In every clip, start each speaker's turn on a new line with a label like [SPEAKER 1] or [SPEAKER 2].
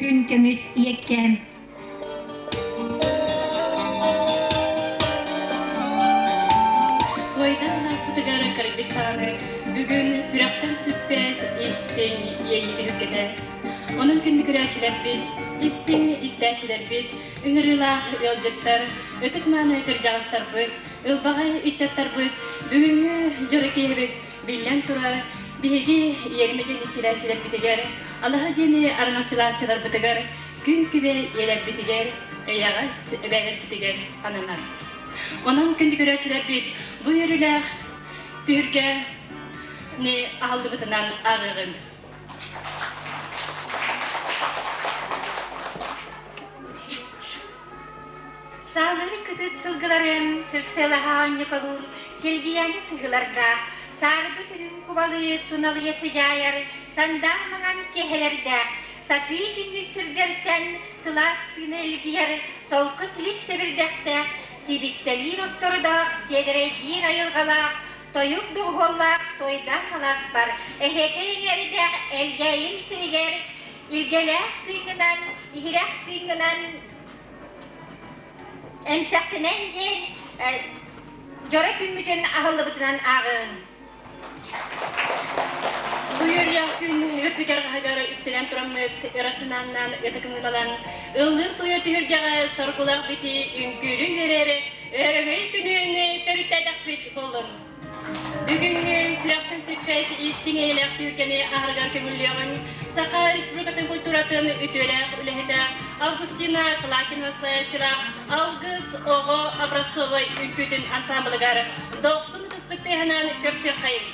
[SPEAKER 1] Күн көмүс ийэккээм.
[SPEAKER 2] Туойдан ааспытыгар кырдьык даҕаны бүгүн сүрэхтэн сүппэт истиҥ иэйии түһүлгэтэ. Онон күндү көрөөччүлэрбит, истиҥ истээччилэрбит, ыҥырыылаах ыалдьыттар, ытык-мааны кырдьаҕастарбыт, ылбаҕай ыччаттарбыт бүгүҥҥү дьоро киэһэбит Биллэн турар, биһиги иэримэ дьиэн иччилээччилэрбитигэр, алаһа дьиэни араҥаччылааччыларбытыгар, күн күбэй ийэлэрбитигэр, эйэҕэс эбээлэрбитигэр ананар. Онон күндү көрөөччүлэрбит, бу үөрүүлээх түһүлгэни аһыллыбытынан ааҕыаҕыҥ.
[SPEAKER 1] Саалыыр кытыт сылгыларын сырсыалаһа оонньукалуур чэлгийээни сыһыыларга саарбыт үрүҥ кубалыы туналыйа сыдьаайар сандаар маҥан киэһэлэрдээх сатыы күндү сирдэртэн сылаас тыына илгийэр солко силик сэбирдэхтээх сибиттэлиир оттордоох сиэдэрэйдиир айылҕалаах тойук доҕуһуоллаах туойдаах алааспар эһиэкэй эҥээрдээх Элгээйим сиригэр илгэлээх тыыҥҥынан иһирэх тыыҥҥынан Эмсэхтэнэн диэн дьоро күммүтүн аһыллыбытынан ааҕыҥ.
[SPEAKER 2] Бу үөрүүлээх күн үрдүгэр хаһыгар үктэнэн тураммыт ыра санааннан ытык ылан, ыллыыр туйа түһүлгэҕэ соргулаах бити үҥкүүлүү үөрээри өрөгөй күнүн төрүттээтэхпит буоллун. Бүгүҥҥү сүрэхтэн сүппэт истиҥ эйэлээх түһүлгэни аһарыгар көҥүллүөҕүҥ Саха Республикатын культуратын үтүөлээх үлэһитэ Августина Клакинова салайааччылаах Алгыс оҕо образцовай үҥкүүтүн ансаамбылыгар дохсун ытыспыт тыаһынан көрсүөххэйиҥ!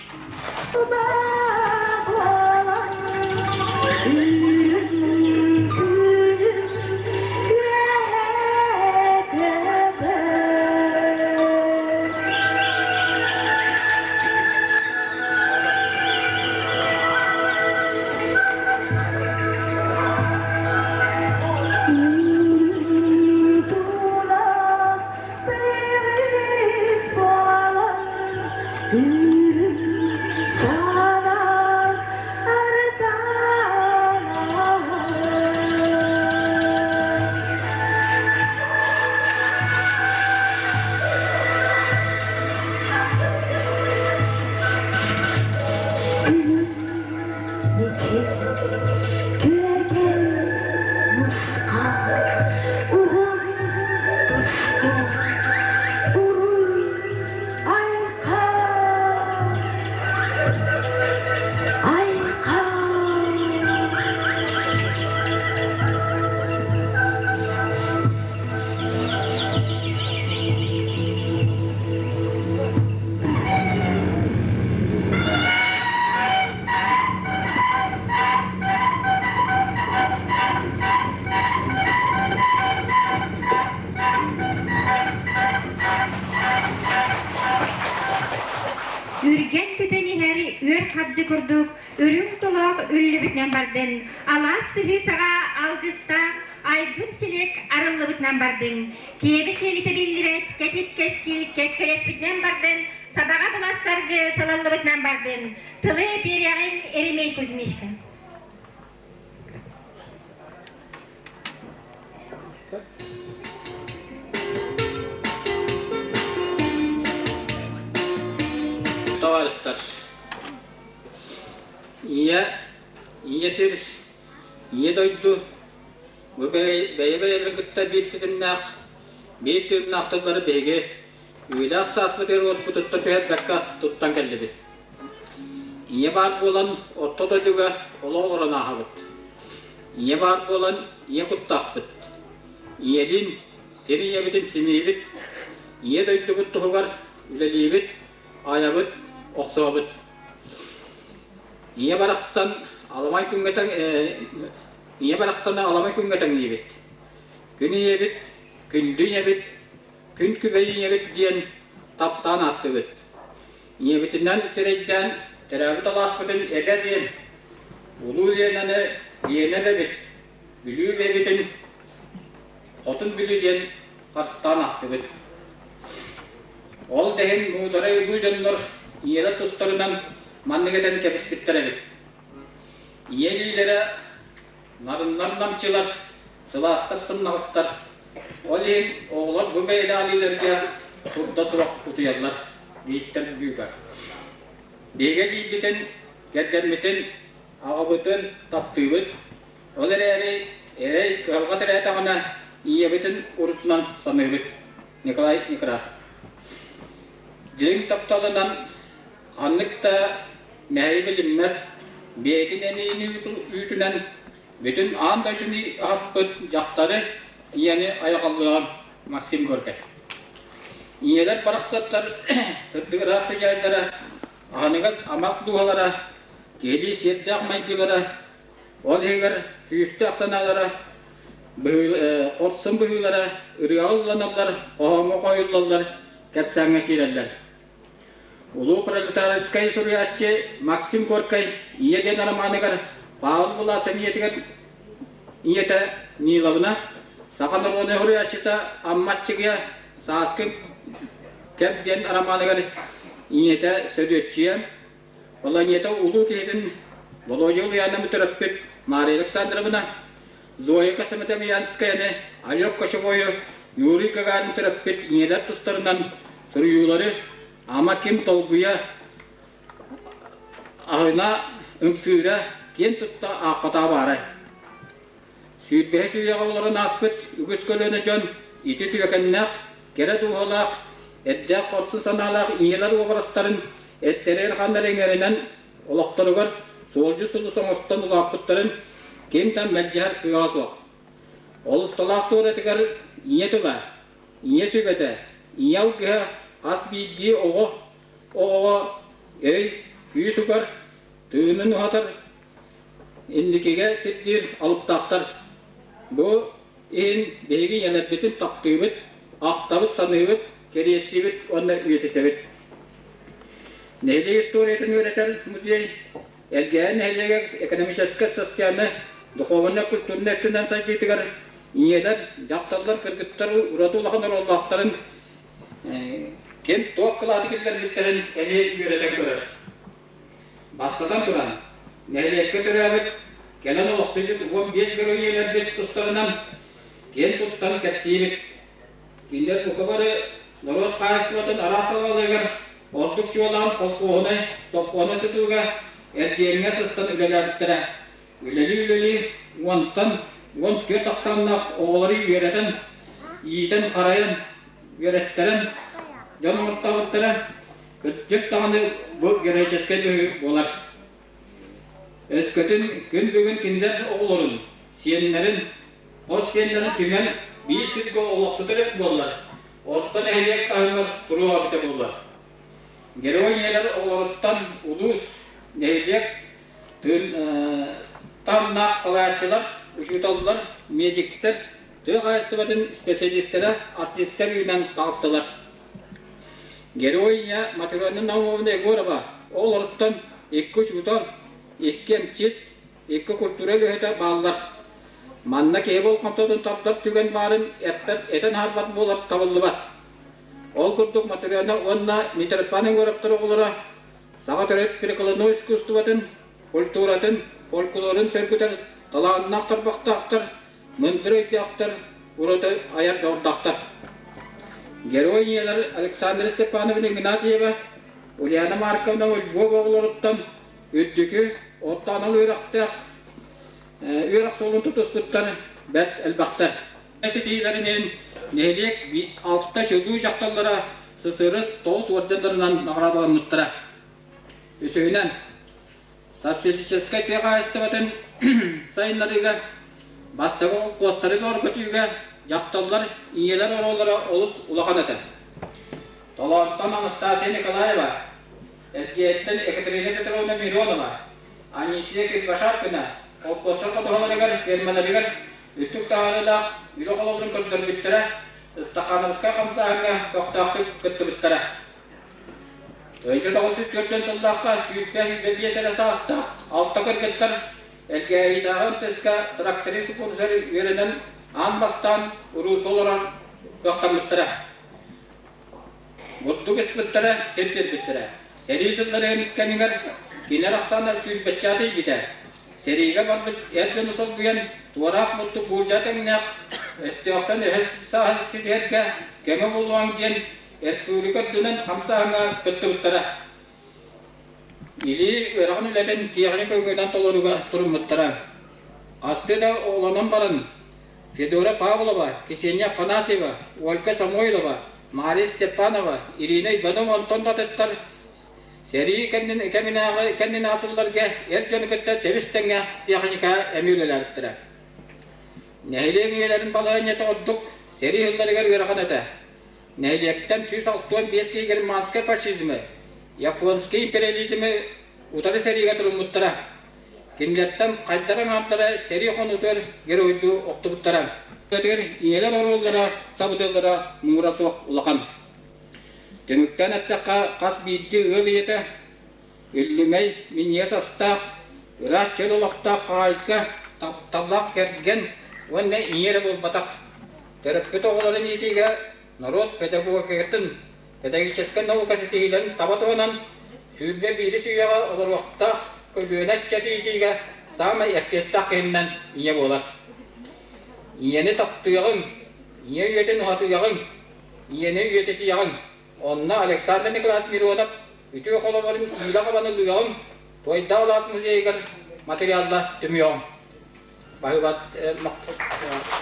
[SPEAKER 1] Үргэн көтөн иһэр үөр хабдьы курдук үрүҥ толоох үллүбүтүнэн бардын, алаас сыһыы саҕа алгыстаах айгыр силик арыллыбытынан бардыҥ, киэби киэлитэ биллибэт кэтит кэскил кэккэлэспитинэн бардын, сабаҕа былас саргы салаллыбытынан бардын, тылы биэриэҕиҥ Еремей Кузьмичка.
[SPEAKER 3] Товарищтар, ийэ, ийэ сир, ийэ дойду бу бэйэ-бэйэлэрин кытта биир ситимнээх, биир тыыннаах тыллары биһиги үйэлээх сааспытыгар уоспутуттан түһэрбэккэ туттан кэллибит. Ийэ баар буолан орто дойдуга олох олорон ааһабыт. Ийэ баар буолан ийэ куттаахпыт. Ийэлиин сир ийэбитин симиибит, ийэ дойдубут туһугар үлэлиибит, айабыт, охсуобут. Ийэ барахсан аламай күҥҥэ тэҥ ийэ барахсаны аламай күҥҥэ тэҥниибит. Күн ийэбит, күндү ийэбит, күн күбэй ийэбит диэн таптаан ааттыыбыт. Ийэбитинэн сирэйдээн төрөөбүт алааспытын Эбэ диэн Улуу Ленаны Лена эбэбит, Бүлүү эбэбитин Хотун Бүлүү диэн харыстаан ахтыбыт. Ол да иһин муударай улуу дьоннор ийэлэр тустарынан маннык этэн кэбиспиттэр эбит. Ийэ илиилэрэ. Нарыннар-намчылар, сылаастар-сымнаҕастар. Ол иһин оҕолор бу бэйэлээх илиилэргэ турда суох утуйаллар, дииттэр Бүка. Биһиги эдьиийбитин, кэргэммитин, аҕабытын таптыыбыт. Ол эрээри эрэй кыһалҕа тирээтэҕинэ ийэбитин урутунан саныыбыт. Николай Некрасов. Дьиҥ тапталынан ханнык да мэһэйи билиммэт, бэйэтин эмиийин үүтүнэн бүтүн аан дойдуну аһаппыт дьахтары ийэни айаҕаллыаҕын Максим Горькай. Ийэлэр барахсаттар сырдык ыраас сыдьаайдара, аһыныгас амах дууһалара, киһилии сиэрдээх майгылара, ол иһигэр күүстээх санаалара, хорсун быһыылара ырыаҕа ылланаллар, хоһооҥҥо хоһуйуллаллар, кэпсээҥҥэ киирэллэр. Улуу пролетарскай суруйааччы Максим Горькай Ийэ диэн романыгар Павел Власов ийэтигэр ийэтэ Ниловна, саха норуодунай суруйааччыта Амма Аччыгыйа Сааскы кэм диэн романыгар ийэтэ Сөдүөччүйэ, ол ийэтэ улуу киһитин Володя Ульяновны төрөппүт Мария Александровна, Зоя Космодемьянскаяны, Олег Кошевойу, Юрий Гагарин төрөппүт ийэлэр тустарынан суруйуулары ама ким толкуйа, аһына, ымсыыра киэн тутта аахпатаҕа баарай. Сүүрбэһис үйэҕэ олорон ааспыт үгүс көлүөнэ дьон ити үтүөкэннээх, кэрэ дууһалаах, эрдээх хорсун санаалаах ийэлэр уобарастарын эттэригэр-хааннары иҥэринэн олохторугар суолдьут сулус оҥостон улааппыттарын ким да мэлдьэһэр кыаҕа суох. Ол усталаах туоратыгар ийэ тыла, ийэ сүбэтэ, ийэ алгыһа хас биирдии оҕо оҕоҕо өй, күүс угар, тыынын уһатар, инникигэ сирдиир алыптаахтар. Бу иһин биһиги ийэлэрбитин таптыыбыт, ахтабыт, саныыбыт, кэриэстиибит уонна үйэтитэбит. Нэһилиэк историятын үөрэтэр музей Элгээйи нэһилиэгэр экономическай, социальнай, духовнай-культурнай өттүнэн сайдыытыгар ийэлэр, дьахталлар, кыргыттар ураты улахан оруоллаахтарын ким туох кылааты киллэрбиттэрин эмиэ үөрэтэн көрөр. Бастатан туран, нэһилиэккэ төрөөбүт, кэлэн олохсуйбут 15 герой ийэлэрбит тустарынан киэн туттан кэпсиибит. Кинилэр бука бары норуот хаһаайыстыбатын араас салааларыгар, ордук чуолаан холкуоһунай, сопхуонай тутууга, эргиэҥҥэ сыстан үлэлээбиттэрэ. Үлэлии-үлэлии уонтан 14 ахсааннаах оҕолору үөрэтэн, иитэн-харайан, үөрэттэрэн дьон оҥортообуттара, кырдьык даҕаны бу героическай быһыы буолар. Өскөтүн күн бүгүн кинилэр оҕолорун, сиэннэрин, хос сиэннэрин түмэн биир сиргэ олохсутар эбит буоллар, орто нэһилиэк таһымыгар туруох эбитэ буоллар. Герой ийэлэр оҕолоруттан улуус, нэһилиэк таһымнаах салайааччылар, учууталлар, медиктэр, тыа хаһаайыстыбатын специалистара, артистар үүнэн таҕыстылар. Герой ийэ Матрена Наумовна Егорова оҕолоруттан икки учуутал, икки эмчит, икки культура үлэһитэ бааллар. Манна киһи болҕомтотун тардар түгэн баарын эппэт, этэн аһарбат буолар табыллыбат. Ол курдук Матрена уонна Митрофан Егоровтар оҕолоро саха төрүт прикладной искусствотын, культуратын, фольклорун сөргүтэр талааннаах тарбахтаахтар, мындыр өйдөөхтөр, ураты айар дьоҕурдаахтар. Герой ийэлэр Александра Степановна Игнатьева, Ульяна Марковна Львова оҕолоруттан үрдүкү, орто анал үөрэхтээх үөрэх суолун тутуспуттар бэрт элбэхтэр. Ситиһиилэринэн нэһилиэк алта чулуу дьахталлара ССРС тоҕус орденнарынан наҕараадаламмыттара. Үсүһүнэн, социалистическай тыа хаһаайыстыбатын сайыннарыыга бастакы холкуостары бөҕөргөтүүгэ дьахталлар, ийэлэр оруоллара олус улахан этэ. Толоонтон Анастасия Николаева, Эргиэттэн Екатерина Петровна Миронова, Анисия Кирбашапкина холкуостар хотоһолоругар, фермаларыгар үрдүк таһаарыылаах үлэ холобурун көрдөрбүттэрэ, Стахановскай хамсааһыҥҥа көхтөөхтүк кыттыбыттара. 1940 сыллаахха 25 эрэ саастаах алта кыргыттар Элгээйитээҕи МТС-ка тракторист курсугар үөрэнэн аан бастаан уруулга олорор кыахтаммыттара. Бурдук ыспыттара, сир биэрбиттэрэ. Сэрии сылларын кэмигэр кинилэр ахсаана сүүрбэччэ тиийбитэ. Сэриигэ барбыт эр дьону солбуйан, туораах муттук буулдьа тэҥнээх өстөөхтөн өһөс сааһы ситиһэргэ көмө буолуоҥ диэн республика үрдүнэн хамсааһыҥҥа кыттыбыттара. Илии ыарахан үлэтин тиэхиньикэ өҥөтүнэн толорууга туруммуттара. Хастыы да оҕолонон баран, Федора Павлова, Ксения Афанасьева, Ольга Самойлова, Мария Степанова, Ирина Иванова онтон да атыттар сэрии кэннин кэминээҕи кэннинээҕи сылларга эр дьону кытта тэбис-тэҥҥэ тиэхиньикэ эмиэ үлэлээбиттэрэ. Нэһилиэк ийэлэрин балаһыанньата ордук сэрии сылларыгар ыарахан этэ. Нэһилиэктэн 165 киһи германскай фашизмы, японскай империализмы утары сэриигэ туруммуттара. Кинилэртэн хайдара аҥаардара сэрии хонуутугар геройдуу охтубуттара. Ийэлэр оруоллара, сабыдыаллара муҥура суох улахан. Түмүктээн эттэххэ, хас биирдии ыал ийэтэ Үллүмэй, минньигэс астаах, ыраас чөл олохтоох хаһаайка, тапталлаах кэргэн уонна ийэ эрэ буолбатах. Төрөппүт оҕолорун иитиигэ норуот педагогикатын, педагогическай наука ситиһиилэрин таба туһанан, 21-с үйэҕэ олоруохтаах көлүөнэ ыччат иитиигэ саамай эппиэттээх киһинэн ийэ буолар. Ийэни таптыаҕыҥ, ийэ үйэтин уһатыаҕыҥ, ийэни үйэтитиэҕиҥ. Онно Александр Николаевич Миронов үтүө холобурун иилэ хабан ылыаҕыҥ, Туойдаах алаас музейыгар материалла түмүөҕүҥ. Баһыыбат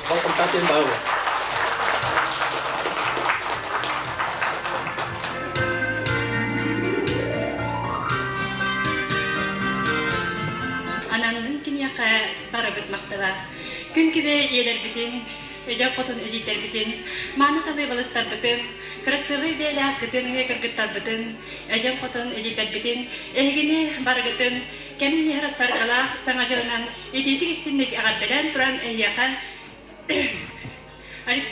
[SPEAKER 3] болҕомтоох диэн баһыыба.
[SPEAKER 2] Ананнын киниэхэ барыбыт махтала. Күн күбэй ийэлэрбитин, эдьэр хотун эдьиийдэрбитин, мааны талыы балыстарбытын, кырасыабай бэйэлээх кытыан кыргыттарбытын, эдьэн хотун эдьиийдэрбитин, эһигини барыгытын кэмин иһэр саргылаах саҥа дьылынан итиитик истинник эҕэрдэлээн туран эһиэхэ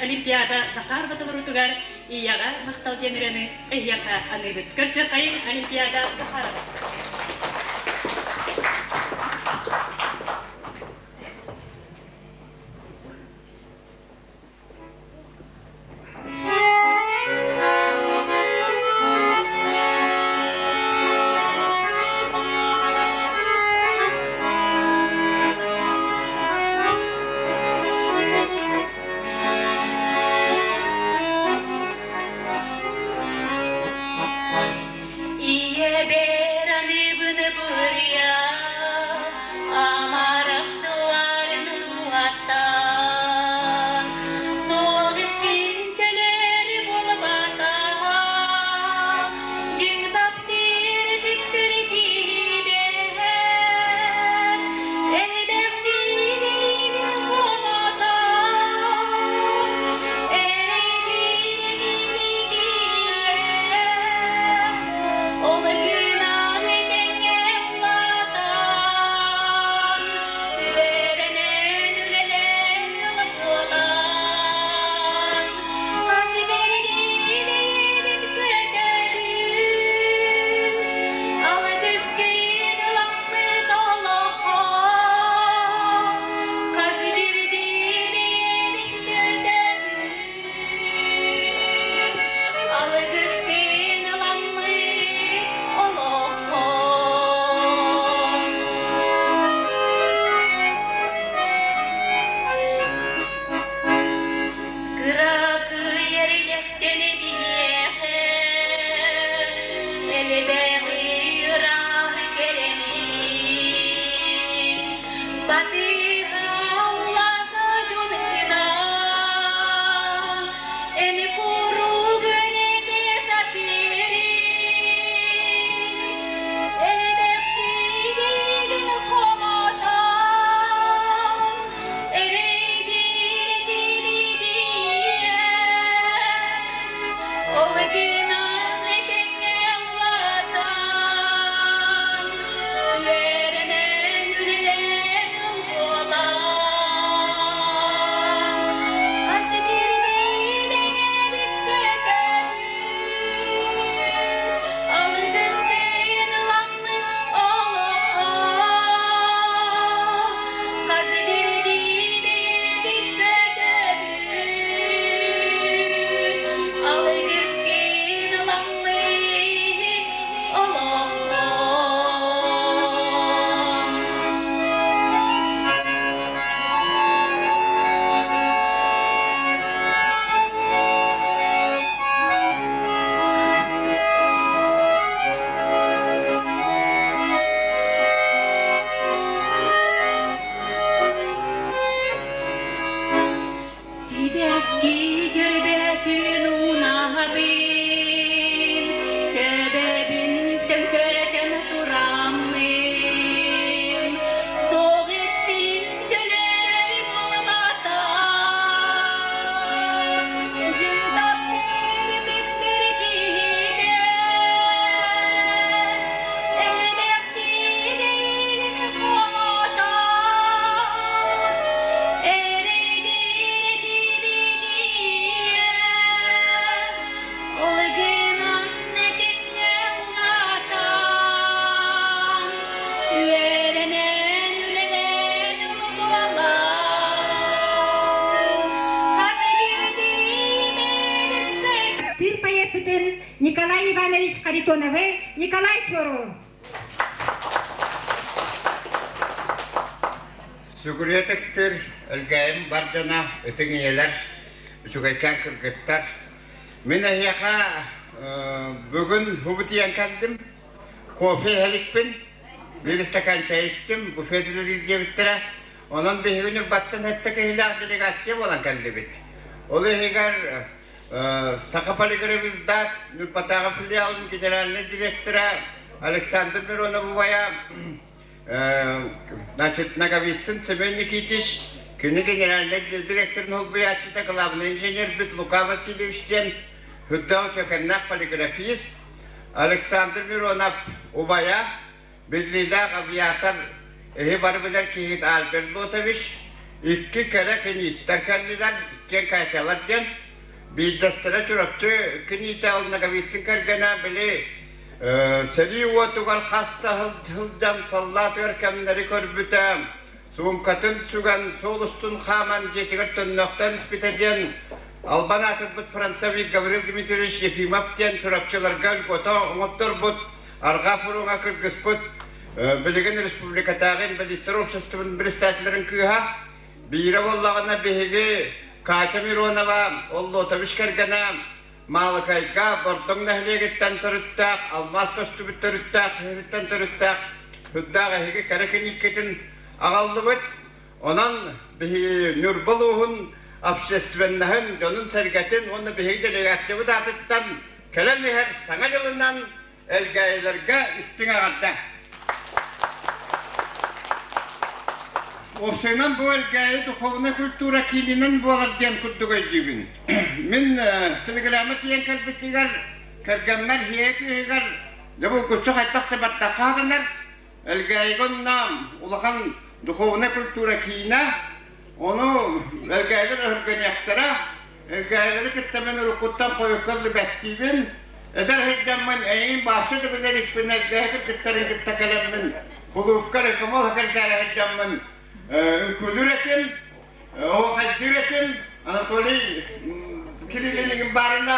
[SPEAKER 2] Олимпиада Захарова толоруутугар Ияҕа махтал диэн ырыаны эһиэхэ аныыбыт. Көрсүөххэйиҥ Олимпиада Захарова. Ийэбэр аныыбын. Икки дьөрбөтүн унаһабын, төбөбүн төҥкөрөтөн тураммын, суох испин төлөй буолбатах, дьиҥ таптыыр ытыктыр киһигэ элбэхтик эйигин хомотон,
[SPEAKER 1] Тыр поэппытын Николай Иванович Харитоновы Николай Чору.
[SPEAKER 4] Сүгүрүйэ Элгээйим бар дьоно, ытык ийэлэр, үчүгэйкээн кыргыттар. Мин эһиэхэ бүгүн хубутуйан кэллим. Кофе иһэликпин, биир ыстакаан чай истим, буфет үлэлиир диэбиттэрэ. Онон биһиги Ньурбаттан сэттэ киһилээх делегация буолан кэллибит. Ол иһигэр Саха полиграфиздат Ньурбатааҕы филиалын генеральнай директора Александр Миронов убайа Значит, Ноговицын Семен Никитич, кини генеральнай директорын солбуйааччыта, главный инженербит Лука Васильевич диэн үрдээх үтүөкэннээх полиграфист, Александр Миронов убайа, биллиилээх авиатор, эһи бары билэр киһигит Альберт Лотович, икки кэрэ кинииттэр кэллилэр, иккиэн Катялар диэн, биирдэстэрэ Чурапчы киниитэ, ол Ноговицын кэргэнэ, били Сэрии уотугар хаста сылдьан саллаатыгар кэмнэри көрбүтэ, суумкатын сүгэн суол устун хааман дьиэтигэр төннөхтөөн испитэ диэн албан аатырбыт фронтовик Гаврил Дмитриевич Ефимов диэн Чурапчыларга льгота оҥотторбут, арҕаа фроҥҥа кыргыспыт, билигин республикатааҕы инвалидтар обществотын председателлэрин кыыһа, биирэ буоллаҕына биһиги Катя Миронова, ол Лотович кэргэнэ Маалыкайга Бордоҥ нэһилиэгиттэн төрүттээх, алмаас көстүбүт төрүттээх, иһиттэн төрүттээх үрдээх эһиги кэрэ кинииккитин аҕаллыбыт. Онон биһиги Ньурба улууһун общественноһын, дьонун-сэргэтин уонна биһиги делегациябыт аатыттан кэлэн иһэр Саҥа дьылынан Элгээйилэргэ истиҥ эҕэрдэ! Уопсайынан бу Элгээйи духовнай культура киининэн буолар диэн курдук өйдүүбүн. Мин телеграмма тиийэн кэлбитигэр кэргэммэр Һиэ кыыһыгар дьэ булгуччу хайдах да бардахха гынар Элгээйигэ онно улахан духовнай культура киинэ ону Элгээйилэр өһүргэниэхтэрэ Элгээйилэри кытта мин уруккуттан хойукка бэттиибин. Эдэр сылдьаммын эйигин баапса да билэ иликпин Элгээйи кыргыттарын кытта кэлэммин кулуупка рекомол кэргээрэ сылдьаммын үҥкүүлүүр этим, оһуохайдыыр этим. Анатолий Кириллинигин баарына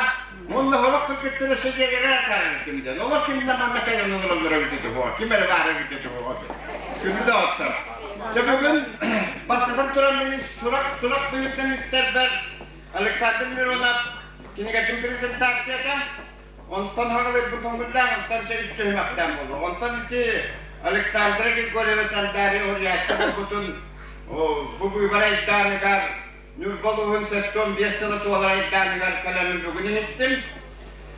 [SPEAKER 4] уонна сорох кыргыттары сидиэрэрэ атаарар этим диэн. Олор кимнэ манна кэлэн олороллор эбитэ туһуга, ким эрэ баар эбитэ туһуга. Күндү доҕоттор. Дьэ бүгүн бастатан туран мин сурах сурах быһыытынан истэрбэр Александр Миронов кинигэтин презентацията, онтон хаҕылыйбыт көҥүллээх, онтон дьэ үс түһүмэхтээн буолуо. Онтон ити Александра Григорьева Сандария уһуйааччы буолбутун бу быыбар айдааныгар Ньурба улууһун 75 сыла туолар айдааныгар кэлэммин бүгүн иһиттим.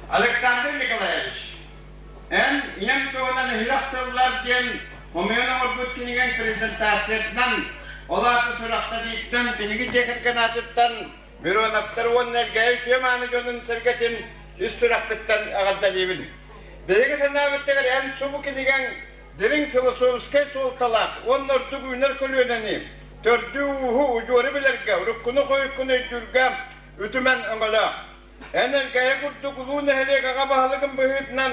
[SPEAKER 4] Александр Николаевич, Эн ийэм туһунан иһирэх тыллар диэн хомуйан оҥорбут кинигэҥ презентациятынан, ол аата сүрэхтэнииттэн биһиги дьиэ кэргэн аатыттан Мироновтар уонна Элгээйи үтүө мааны дьонун-сэргэтин ис сүрэхпиттэн эҕэрдэлиибин. Биһиги санаабыттыгар эн субу кинигэҥ дириҥ философскай суолталаах уонна ордук үүнэр көлүөнэни, төрдү-ууһу, удьуору билэргэ, уруккуну-хойуккуну өйдүүргэ үтүмэн өҥөлөөх. Эн Элгээйи курдук улуу нэһилиэк аҕа баһылыгын быһыытынан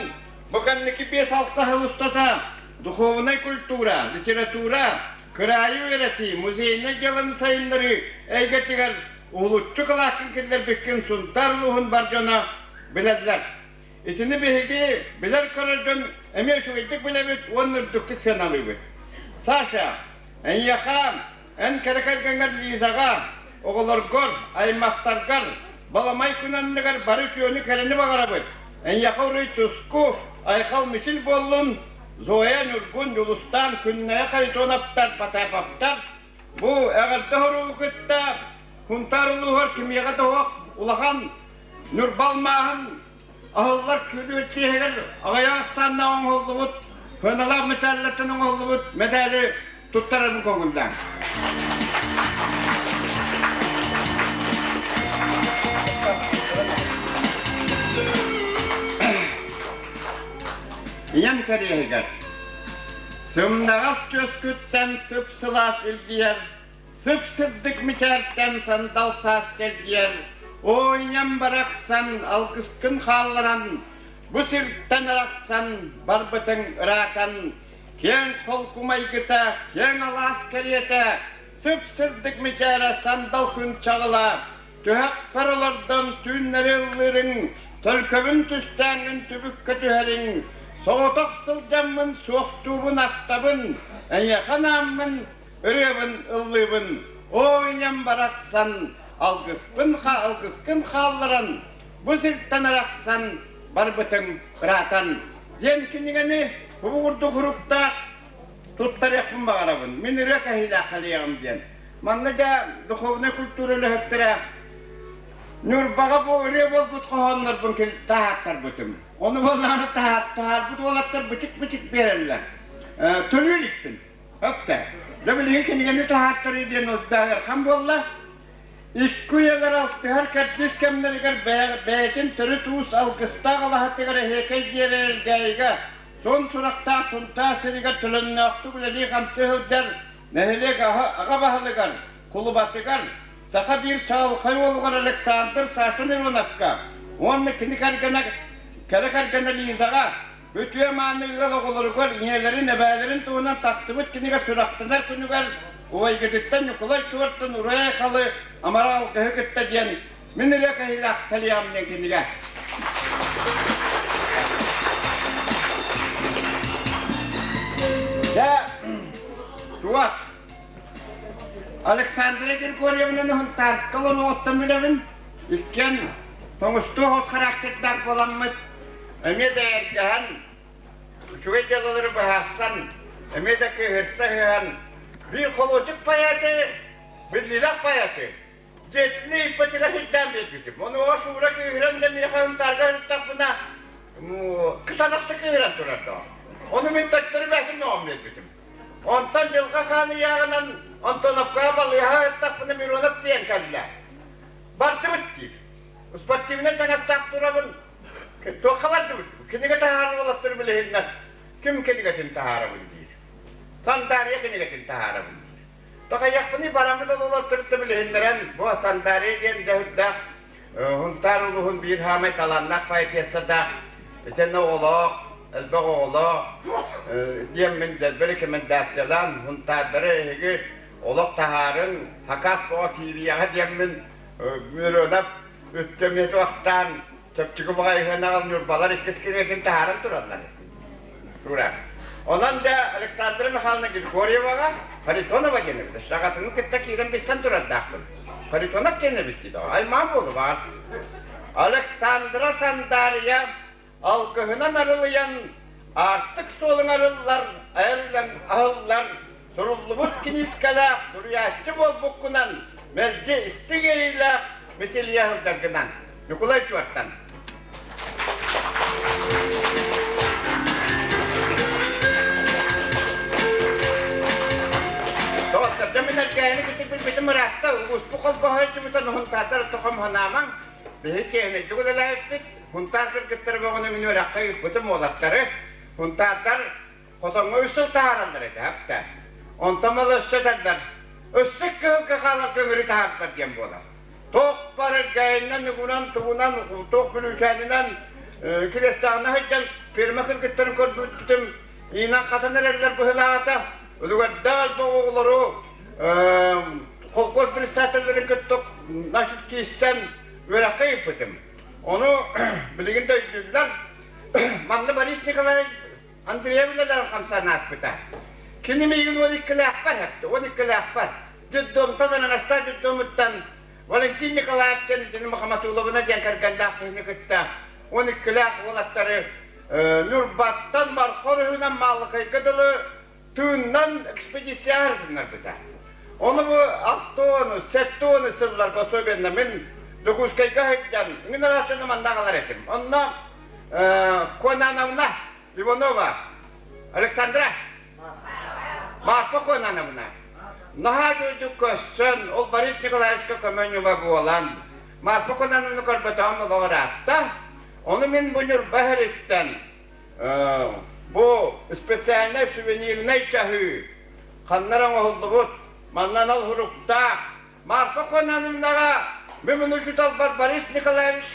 [SPEAKER 4] бу кэнники биэс-алта сыл устата духуобунай культура, литература, кыраайы үөрэтии, музейнай дьыаланы сайыннарыы эйгэтигэр уһулуччу кылааккын киллэрбиккин Сунтаар улууһун бар дьоно билэллэр. Итини биһиги билэр-көрөр дьон эмиэ үчүгэйдик билэбит уонна үрдүктүк сыаналыыбыт. Саша, эйиэхэ Эн кэрэ кэргэҥҥэр Лизаҕа, оҕолоргор, аймахтаргар, баламай күн анныгар бары үтүөнү-кэрэни баҕарабыт. Эйиэхэ уруй-туску, айхал-мичил буоллун! Зоя, Ньургун, Дьулустаан, Күннэйэ Харитоновтар, Потаповтар бу эҕэрдэ хоругу кытта Һунтаар улууһугар кимиэхэ да суох улахан Ньурба алмааһын аһыллар күлү чиэһигэр аҕыйах ахсааннаах оҥоһуллубут сыаналаах мэтээллэртэн оҥоһуллубут мэтээли туттарарын көҥүллээн. Ийэм кэриэһигэр сымнаҕас түөскүттэн сып-сылаас илгийэр Сып-сырдык мичээртэн сандал саас кэлгийэр, Оо, ийэм барахсан, алгыскын хаалларан, Бу сиртэн арахсан, барбытыҥ ыраатан, Киэҥ холку майгыта, киэҥ алаас кэриэтэ, Сып-сырдык мичээрэ сандал күн чаҕыла, Түһэхпэр олордон түүннэри ыллыырыҥ, Төлкөбүн түстээҥҥин түбүккэ түһэриҥ, Соҕотох сылдьаммын суохтуубун ахтабын, Эйиэхэ анааммын ырыабын ыллыыбын, оо ийэм барахсан, алгыспын алгыскын хаалларан, бу сиртэн арахсан барбытыҥ ыраатан диэн кинигэни курдук уруктаах туттарыахпын баҕарабын. Мин ырыа кэһиилээх кэлиэҕим диэн. Манна дьэ духовнай культура үлэһиттэрэ Ньурбаҕа бу ырыа буолбут хоһооннорбун таһааттарбытым. Ону буоллаҕына таһаарбыт уолаттар бычык-бычык биэрэллэр. Төлүү иликпин. Өптө. Дьэ билигин кинигэни таһаартарыы диэн ыархан буолла. Икки үйэлэр алтыһар кэрдиис кэмнэригэр бэйэтин төрүт уус алгыстаах алаһатыгар эһиэкэй диэри Элгээйигэ суон сурахтаах Сунтаар сиригэр төлөннөөхтүк үлэлии-хамсыы сылдьар нэһилиэк аҕа баһылыгар, кулубатыгар, саха биир чаҕылхай уолугар Александр Саша Мироновка уонна кини кэргэнэ кэрэ кэргэнэ Лизаҕа Үтүө мааны ыал оҕолоругар ийэлэрин, эбээлэрин туһунан тахсыбыт кинигэ сүрэхтэнэр күнүгэр убайгытыттан Ньукулай Чуортан Уруй Айхалы амара алгыһы кытта диэн мин ырыа кэһиилээх кэлиэҕим диэн кинигэ. Дьэ, туох Александра Григорьевнаны Һунтаарка олоруоҕуттан билэбин. Иккиэн тоҥустуу оҕус характердаах буоламмыт, эмиэ да эргэһэн, үчүгэй дьыалалары быһаарсан, эмиэ да кыыһырса ыһыһан, биир холуочук поэты, биллиилээх поэты, дьиэтин ыйыппытыгар сирдээн биэрбитим. Онуоха Шура кыыһыран да миэхэ Һунтаарга сырыттахпына, кытанахтык кыыһыран турар доо. Ону мин төттөрү бэйэтин мөҕөн биэрбитим. Онтон Дьылҕа Хаан ыйааҕынан Антоновкаҕа балыыһаҕа ыттахпына Миронов тиийэн кэллэ. Бардыбыт диир. Спортивнай таҥастаах турабын. Туохха бардыбыт? Кинигэ таһаарар уолаттары билиһиннэ. Ким кинигэтин таһаарабын диир. Сандаарыйа кинигэтин таһаарабын диир. Такайахпыный бараммыт ол уолаттары билиһиннэрэн бу Сандаарыйа диэн дьөһүрдээх Һунтаар улууһун биир саамай талааннаах поэтессадаах, итиэннэ оҕолоох, элбэх оҕолоох диэммин дэлби рекомендациялаан, һунтаардары эһиги олох таһаарыҥ, хакас оҕо киириэҕэ диэммин Миронов үттэмиэ туохтаан чэпчэки баҕайы ыһыанаҕын Ньурбалар иккис кинигэтин таһааран тураллар. Тура. Онон да Александра Михайловна Григорьеваҕа Харитонова диэн эбит. Саҕатыны кытта киирэн билсэн турардаахпын. Харитонов диэн эбит дии Аймаан буолубаар. Александра Сандаарыйа алгыһынан арылыйан аартык суолун арыллар, айар үлэҥ аһыллар, суруллубут киниискэлээх суруйааччы буолбуккунан мэлдьи истиҥ иэйиилээх мичилийэ сылдьаргынан. Ньукулай Чуортан. Доҕоттор, мин эргээһини кытта билбитим ыраатта, улууспут холбоһооччубутун Һунтаардар хомуһунаамаҥ, биһи чиэһинэйдик үлэлээбиппит, Һунтаар кыргыттара бөҕөнү мин үөрэххэ ыыппытым уолаттары, Һунтаардар хотоҥҥо үс сыл таһаараллар этэ, апта. Онтон мал өссө этэллэр, өссө кыһылга хаалар көҥүлү таһаардар диэн буолар. Туох бар эргээйинэн, угунан, тугунан, туох бүлүүчээнинэн кириэстээҕинэ сылдьан фирма кыргыттарын көрбүппүтүм иинэн хатан эрэллэр быһыылаата. Үлүгэрдээх элбэх оҕолору холкуос председателлэрин кытта значит киирсэн үөрэххэ ыыппытым. Ону билигин да өйдүүллэр. Манна Борис Николаевич Андреев үлэлээн хамсаан ааспыта. Кини миигин уон иккилээхпэр эптэ, уон иккилээхпэр. Детдомтан Анаҥастаах детдомуттан Валентин Николаев диэн итини Махаматуловна диэн кэргэннээх киһини кытта уон иккилээх уолаттары Ньурбаттан Марха өрүһүнэн Маалыкайга дылы тыыннан экспедиция гыннарбыта. Ону бу 60, 70 сылларга особенно мин Дьокуускайга сылдьан, мин араас манна аҕалар этим. Онно Конановна Иванова Александра Марфа Конановна наһаа үчүгэйдик көрсөн, ол Борис Николаевичка көмө-ньыма буолан, Марфа Конановна көрбөтөҕүм олох ыраатта. Ону мин бу Ньурба сириттэн бу специальнай сувенирнай чаһыы ханна эрэ оҥоһуллубут, манна анал суруктаах Марфа Конановнаҕа мин учууталбар Борис Николаевич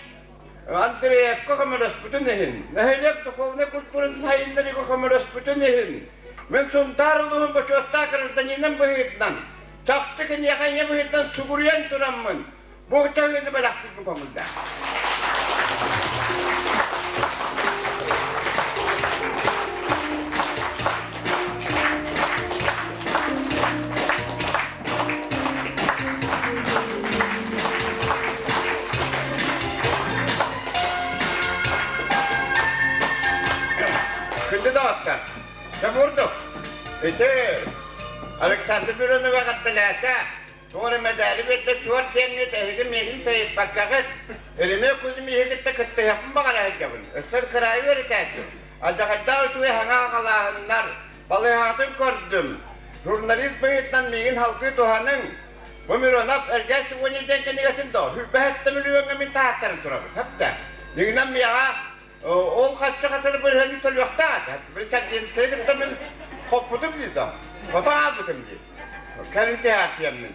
[SPEAKER 4] Андреевка көмөлөспүтүн иһин, нэһилиэк духовнай культуратын сайыннарыыга көмөлөспүтүн иһин, мин Сунтаар улууһун бочуоттаах гражданинын быһыытынан, чахчы киниэхэ ийэ быһыытынан сүгүрүйэн тураммын, бу чаһыыны бэлэхтиирбин көҥүллээх. Күндү доҕоттор, дьэ бурдук. Ити Александр Миронова эҕэрдэлээтэ. Туох эрэ мэдээли биэрдэ чуор диэҥҥит эһиги миигин тэйиппэккэҕит. Илимиэ Кузьмиһы кытта кыттыһыахпын баҕара сылдьабын. Өссө кыраайы үөрэтээччим. Алдьархайдаах үчүгэй саҥа аҕалааһыннар Балыыһаҕытын көрдүм. Журналист быһыытынан миигин салгыы туһаныҥ. Бу Миронов Элгээс сегодня диэн кинигэтин да 27 миллиоҥҥа мин таһааттаран турабын. Хэптэ. Дьиҥинэн миэхэ ол хаччы хасары бырыһыанын төлүөхтээх этэ. Били Чагдинскайы кытта мин хоппутум дии да. Хото хаалбытым дии. Кэлин театрыаммын.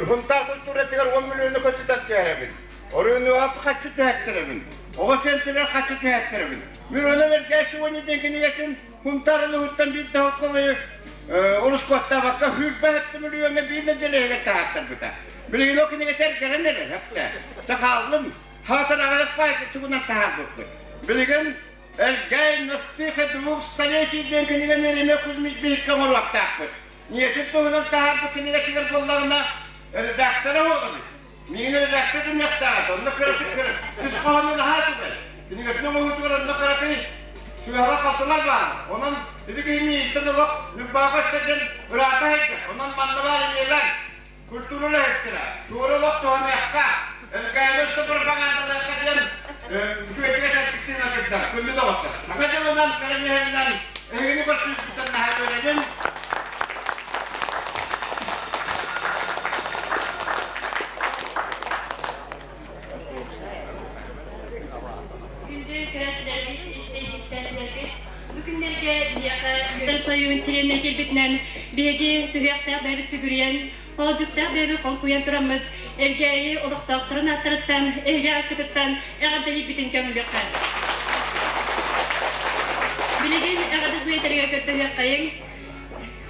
[SPEAKER 4] Хунтаар культуратыгар 10 миллиону көтүтэн түһэрэбин. Оройуонуга хаччы түһэттэрэбин. Оҕо сентилэр хаччы түһэттэрэбин. Миронов Элгээс сегодня диэн кинигэтин Хунтаар улууһуттан биир да холкуобайы урускуоттаабакка 27 мөлүйүөҥҥэ биир нэдиэлэ иһигэр таһааттарбыта. Билигин ол кинигэтэ эргэрэн эрэр, өптө. Сахааллын, хаатар аҕыйах баай тугунан таһаарбыппыт. Билигин Элгээй на стыке двух столетий диэн кинигэни Еремей Кузьмич биһикки оҥоруохтаахпыт. Ийэтин туһунан таһаарбыт кинигэтигэр буоллаҕына, редактора буолабыт. Миигин редактор гыныахтааҕа, онно кыратык үс хоһоону наһаа үчүгэй. Кинигэтин оҥоһуутугар онно кыракый сыыһалар-халтылар баар. Онон ити киһи миигиттэн олох Ньурбаҕа көстөр ыраата сылдьар. Онон манна баар ийэлэр, культура үлэһиттэрэ, туора олох туһаныахха, Элгээйи өссө пропагандалыахха диэн үчүгэйдик этэрбиттин атырдар, күндү доҕоттор. Саҥа дьылынан, кэлэн иһэринэн эһигини көрсүбүппүттэн наһаа үөрэбин.
[SPEAKER 2] Күндү көрөөччүлэрбит, истээччилэрбит, бу күннэргэ биһиэхэ Үөр Сойуун чилиэннэ киирбитинэн биһиги сүһүөхтээх бэйэбит сүгүрүйэн, хоолдьуктаах бэйэбит хоҥкуйан тураммыт, Элгээйи олохтоохторун ааттарыттан, эһиги ааккытыттан эҕэрдэлиирбитин көҥүлүөххэ. Билигин эҕэрдэ этэригэр көрдөһүөххэйиҥ.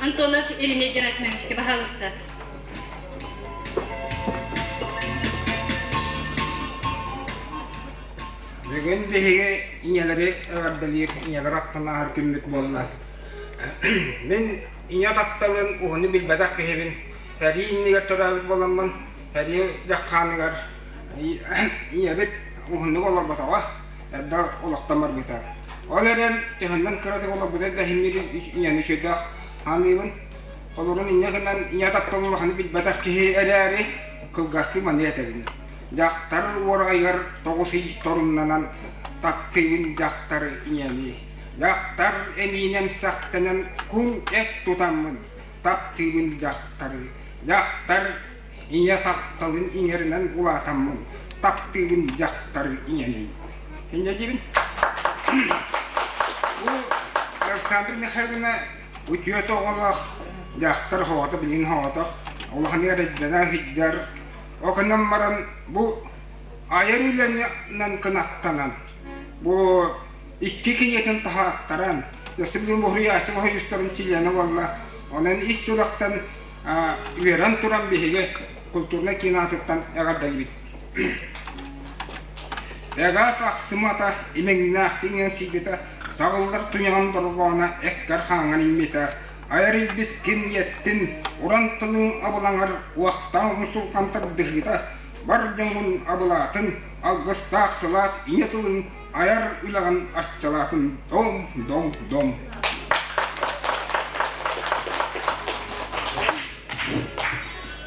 [SPEAKER 2] Антонов Еремей Герасимовичка, баһаалыста.
[SPEAKER 5] Бүгүн биһиги ийэлэри эҕэрдэлиир ийэлэр ахтан ааһар күммүт буолла. Мин ийэ тапталын уһуну билбэтэх киһибин. Сэрии иннигэр төрөөбүт буоламмын, сэрии дьаххааныгар ийэбит уһуннук олорботоҕо, эрдэ олохтон барбыта. Ол эрэн төһөннөн кыратык олорбута да иһин ийэни үчүгэйдик саныыбын. Олорун инньэ гынан ийэ таптал улаханы билбэтэх киһи эрээри, кылгастыы маннык этэбин. Дьахтар уораҕайыгар 9 ый торумнанан таптыыбын дьахтар ийэни. Дьахтар эмиинэн сэхтэнэн куҥ эт тутаммын таптыыбын дьахтары. Дьахтар ийэ тапталын иҥэринэн улаатаммын таптыыбын дьахтар ийэни. Инньэ диибин. Бу Александра Михайловна үтүө оҕолоох дьахтар оҕото билигин оҕото улахан эрэйдэнэ сылдьар. Ол гынан баран бу айар үлэнэн кынаттанан бу икки кинигэтин таһааттаран өссө билигин уһуйааччы уһуйустарын чилиэнэ буолла. Онон ис сүрэхтэн үөрэн туран биһиги культурнай киин аатыттан эҕэрдэлиибит. Эгаас ахсымата имэҥнээхтик иҥсийбитэ, саҕыллар туйаҕын дорҕооно эккэр хааҥҥар иҥмитэ, айар илбис кин ийэттин, уран тылыҥ абылаҥар уохтаах умсулҕан тардыһыыта, бар дьоҥҥун абылаатын, алгыстаах сылаас ийэ тылыҥ айар үлэҕин арчылаатын дом дом дом.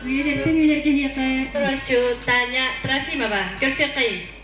[SPEAKER 2] Үйэлэртэн үйэлэргэ эһиэхэ Турааччы Таня Трофимова. Көрсүөххэйиҥ.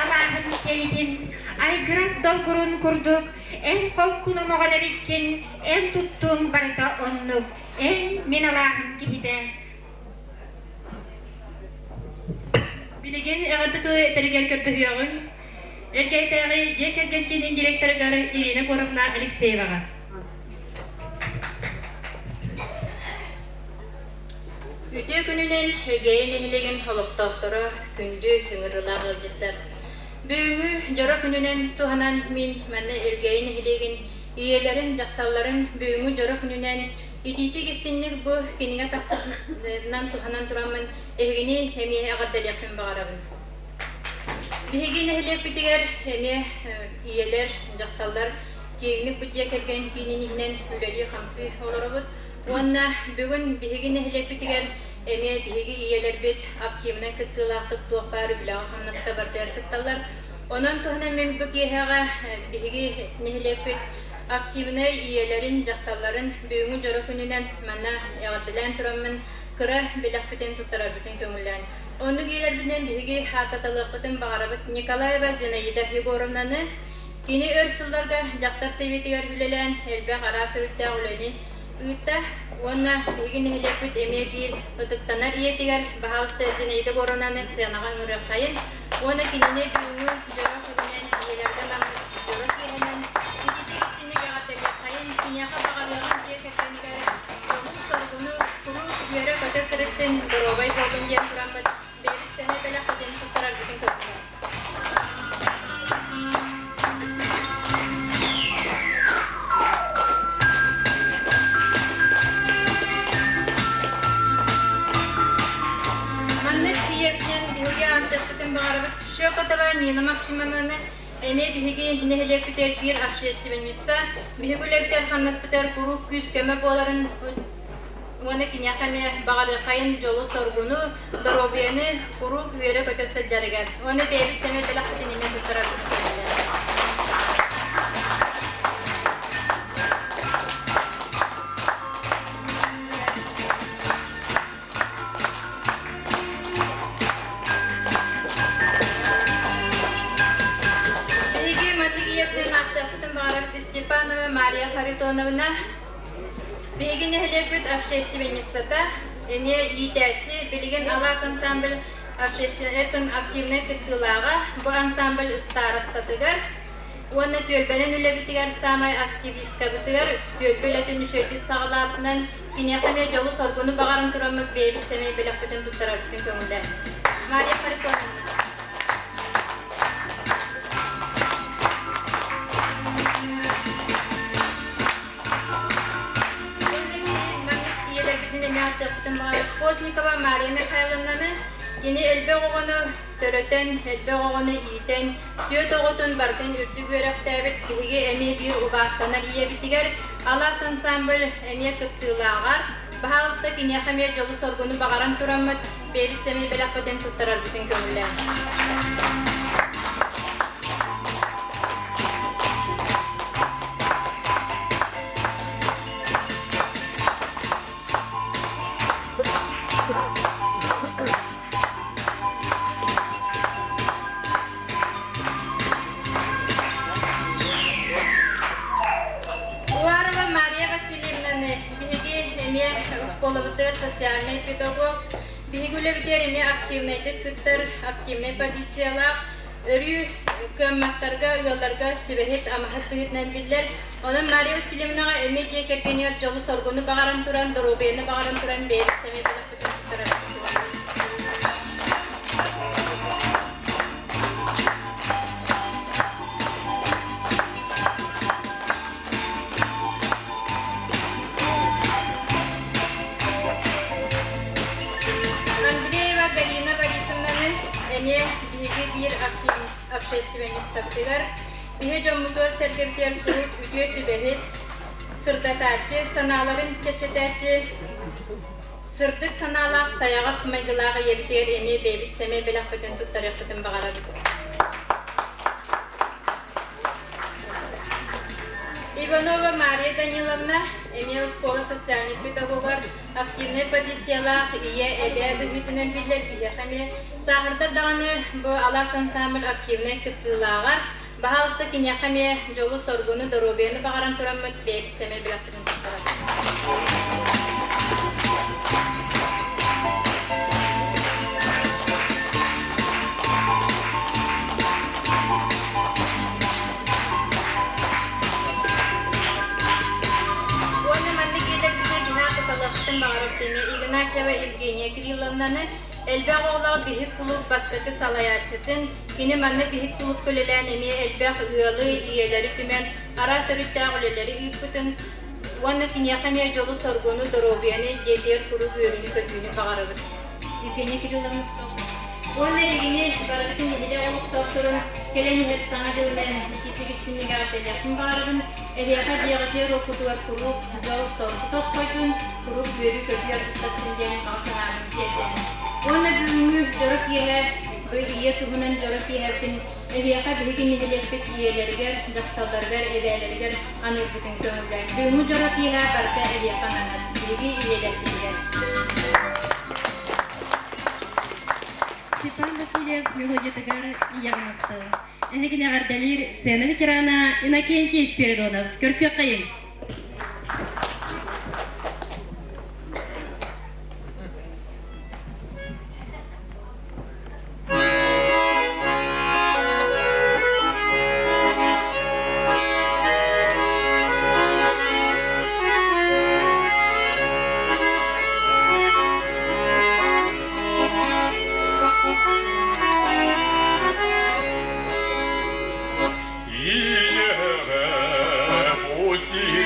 [SPEAKER 1] Алааһын кэлитин айгырас долгурун курдук эн холкун омоҕон эбиккин, эн туттуҥ барыта оннук, эн мин алааһым киһитэ.
[SPEAKER 2] Билигин эҕэрдэ тылы этэригэр көрдөһүөҕүҥ Эркээйтээҕи дьиэ кэргэн киинин директорыгар Ирина Егоровна Алексееваҕа.
[SPEAKER 6] Үтүө күнүнэн Эгээйи нэһилиэгин олохтоохторо, күндү ыҥырыылаах ыалдьыттар! Бүгүҥҥү дьоро күнүнэн туһанан мин манна Элгээйи нэһилиэгин ийэлэрин, дьахталларын бүгүҥҥү дьоро күнүнэн итиитик-истинник бу кинигэ тахсыбытынан туһанан тураммын эһигини эмиэ эҕэрдэлиэхпин баҕарабын. Биһиги нэһилиэкпитигэр эмиэ ийэлэр, дьахталлар киэҥник бу дьиэ кэргэн киинин иһинэн үлэлии-хамсыы олоробут. Уонна бүгүн биһиги нэһилиэкпитигэр эмиэ биһиги ийэлэрбит активнай кыттыылаахтык туох баар үлэҕэ-хамнаска барытыгар кытталлар. Онон туһунан мин бу киэһэҕэ биһиги нэһилиэкпит активнай ийэлэрин, дьахталларын бүгүҥҥү дьоро күнүнэн манна эҕэрдэлээн тураммын кыра бэлэхпитин туттарарбытын көҥүллээн. Оннук ийэлэрбитинэн биһиги ааттаталыахпытын баҕарабыт Николаева Зинаида Егоровнаны. Кини өр сылларга дьахтар сэбиэтигэр үлэлээн элбэх араас өрүттээх үлэни ыытта уонна биһиги нэһилиэкпит эмиэ биир ытыктанар ийэтигэр баһаалыста Зинаида Егоровнаны сыанаҕа ыҥырыаххайын уонна кинини бүгүҥҥү дьоро күнүнэн ийэлэргэ анаммыт дьоро киэһэнэн ититик-истинник эҕэрдэлиэххэйин, киниэхэ баҕарыаҕын дьиэ кэргэнигэр дьолу-соргуну куруук үөрэ-көтө сырыттын, доруобай буоллун диэн тураммыт бэйэбит сэмэй бэлэхпитин туттарарбытын көрдүлэр. Маннык ийэбитинэн биһиги ааттыахпытын баҕарабыт Шепотова Нина Максимовнаны эмиэ биһиги нэһилиэкпитигэр биир общественница, биһиги үлэбитигэр хамнаспытыгар куруук күүс-көмө буоларын уонна киниэхэ эмиэ баҕарыаххайын дьолу-соргуну, доруобуйаны куруук үөрэ-көтө сылдьарыгар уонна бэйэбит сэмэй бэлэхпитин эмиэ туттарарбытын көрдөрөр. Биһиги маннык ийэбитин ааттыахпытын баҕарабыт Степанова Мария Харитоновна Биһиги нэһилиэкпит общественницата, эмиэ иитээччи, билигин Алаас ансамбль общественнай активнай кыттыылааҕа, бу ансамбль старостатыгар уонна түөлбэнэн үлэбитигэр саамай активисткабытыгар түөлбэ үлэтин үчүгэйдик саҕалаабытынан киниэхэ эмиэ дьолу-соргуну баҕаран тураммыт бэйэбит сэмэй бэлэхпитин туттарарбытын көҥүллээн. Мария Харитоновна. Постникова Мария Михайловнаны кини элбэх оҕону төрөтөн, элбэх оҕону иитэн, түөрт оҕотун барытын үрдүк үөрэхтээбит биһиги эмиэ биир убаастанар ийэбитигэр Алаас ансамбль эмиэ кыттыылааҕар, баһаалыста киниэхэ эмиэ дьолу-соргуну баҕаран тураммыт, бэйэбит сэмэй бэлэхпитин туттарарбытын көҥүллээҥ. Уарова Мария Васильевнаны биһиги эмиэ оскуолабытыгар социальнай педагог, биһиги үлэбитигэр эмиэ активнайдык кыттар, активнай позициялаах, өрүү кыамматтарга, ыалларга сүбэһит, амаһыт быһыытынан биллэр. Онон Мария Васильевнаҕа эмиэ дьиэ кэргэнигэр дьолу-соргуну баҕаран туран, доруобуйаны баҕаран туран бэйэбит сэмэй бэлэхпитин туттарабыт. Андреева Галина Борисовнаны эмиэ биһиги биир общественницабытыгар, биһи дьоммутугар-сэргэбитигэр куруук үтүө сүбэһит, сырдатааччы, санааларын чэпчэтээччи, сырдык санаалаах, сайаҕас майгылаах ийэбитигэр эмиэ бэйэбит сэмэй бэлэхпитин туттарыахпытын баҕарабыт. Иванова Мария Даниловна эмиэ оскуола социальнай педагогар активнай позициялаах ийэ, эбээ быһыытынан биллэр биһиэхэ эмиэ сааһырдар даҕаны бу Алаас ансамбль активнай кыттыылааҕар баһаалыста киниэхэ эмиэ дьолу-соргуну, доруобуйаны баҕаран тураммыт бэйэбит сэмэй бэлэхпитин туттарабыт. Уонна маннык ийэлэрбитин биһиэхэ кыталыахпытын баҕарабыт эмиэ Игнатьева Евгения Кирилловнаны элбэх оҕолоох биһик кулууп бастакы салайааччытын, кини манна биһик кулуупка үлэлээн эмиэ элбэх ыалы, ийэлэри түмэн араас өрүттээх үлэлэри ыыппытын уонна киниэхэ эмиэ дьолу-соргуну, доруобуйаны, дьиэтигэр куруук үөрүүнү-көтүүнү баҕарабыт. Евгения Кирилловна Уонна эһигини барыгытын нэһилиэк олохтоохторун кэлэн иһэр Саҥа дьылынан итиитик истиҥник эҕэрдэлиэхпин баҕарабын. Эһиэхэ дьиэҕитигэр-уоккутугар куруук дьол-соргу тосхойдун, куруук үөрүү-көтүү аргыстастын диэн баҕа санаабын тиэрдэбин. Уонна бүгүҥҥү дьоро киэһэ, бу ийэ туһунан дьоро киэһэбитин эһиэхэ биһиги нэһилиэкпит ийэлэригэр, дьахталларыгар, эбээлэригэр аныырбытын көҥүллээн. Бүгүҥҥү дьоро киэһэ барыта эһиэхэ ананар, биһиги ийэлэрбитигэр.
[SPEAKER 2] Степан Васильев мелодиятыгар ийэҕин махтал. Эһигини эҕэрдэлиир сцена ветерана Иннокентий Спиридонов. Көрсүөххэйиҥ!
[SPEAKER 7] Ийэҕэ бу сир.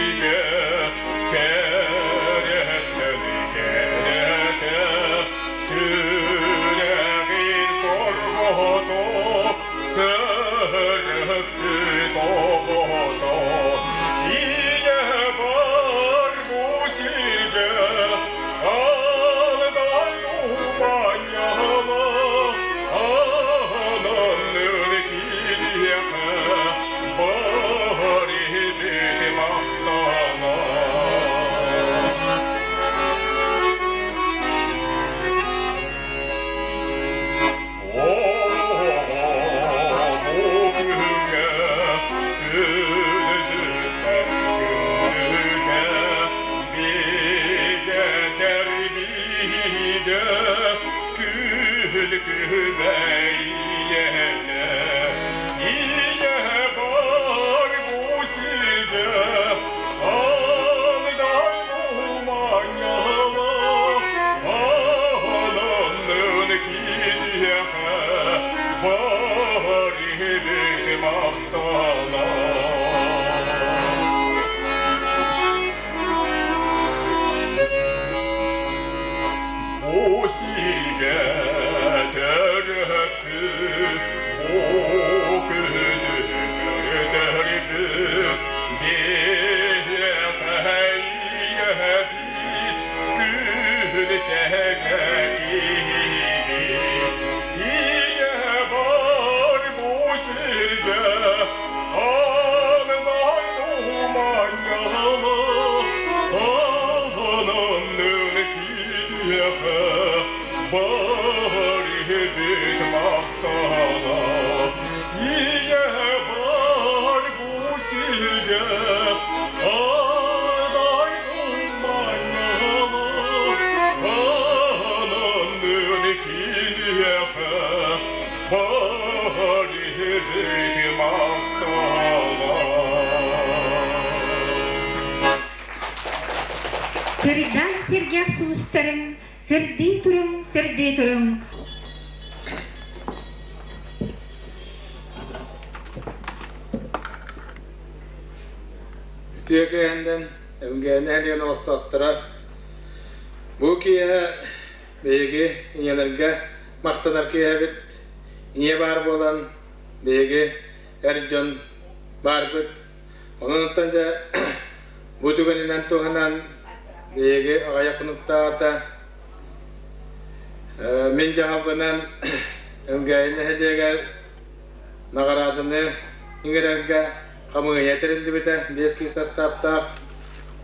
[SPEAKER 1] Сырдаан сэргэх сулустарыҥ, сырдыы туруҥ, сырдыы туруҥ!
[SPEAKER 7] Үтүө киэһэннэн Элгээни нэһилиэгин олохтоохторо бу киэһэ биһиги ийэлэргэ махтанар киэһэбит. Ийэ баар буолан биһиги эр дьон баарбыт. Онон оттон дьэ бу түгэнинэн туһанан биһиги аҕыйах хонуктааҕыта мин дьаһалбынан Элгээйи нэһилиэгэр наҕарааданы иҥэрэргэ хамыыһыйа тэриллибитэ биэс киһи састааптаах.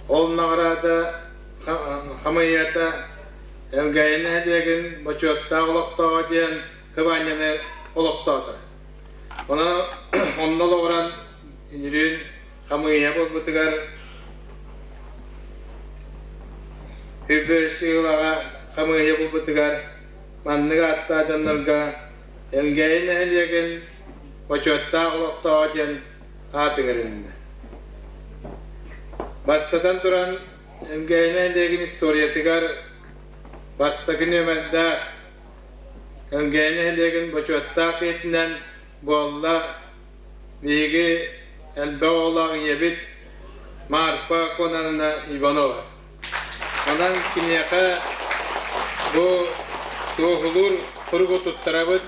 [SPEAKER 7] Ол наҕараада хамыыһыйата Элгээйи нэһилиэгин бочуоттаах олохтооҕо диэн кыбаанньаны олохтоото. Онон онно олоҕуран үнүрүүн хамыыһыйа буолбутугар үбү сыылаҕа хамыыһыйа буолбутугар маннык ааттаах дьоннорго Элгээйи нэһилиэгин бочуоттаах олохтооҕо диэн аат иҥэрилиннэ. Бастатан туран, Элгээйи нэһилиэгин историятыгар бастакы нүөмэрдээх Элгээйи нэһилиэгин бочуоттаах киһитинэн буолла биһиги элбэх оҕолоох ийэбит Марфа Кононовна Иванова. Онон киниэхэ бу туоһулуур суругу туттарабыт.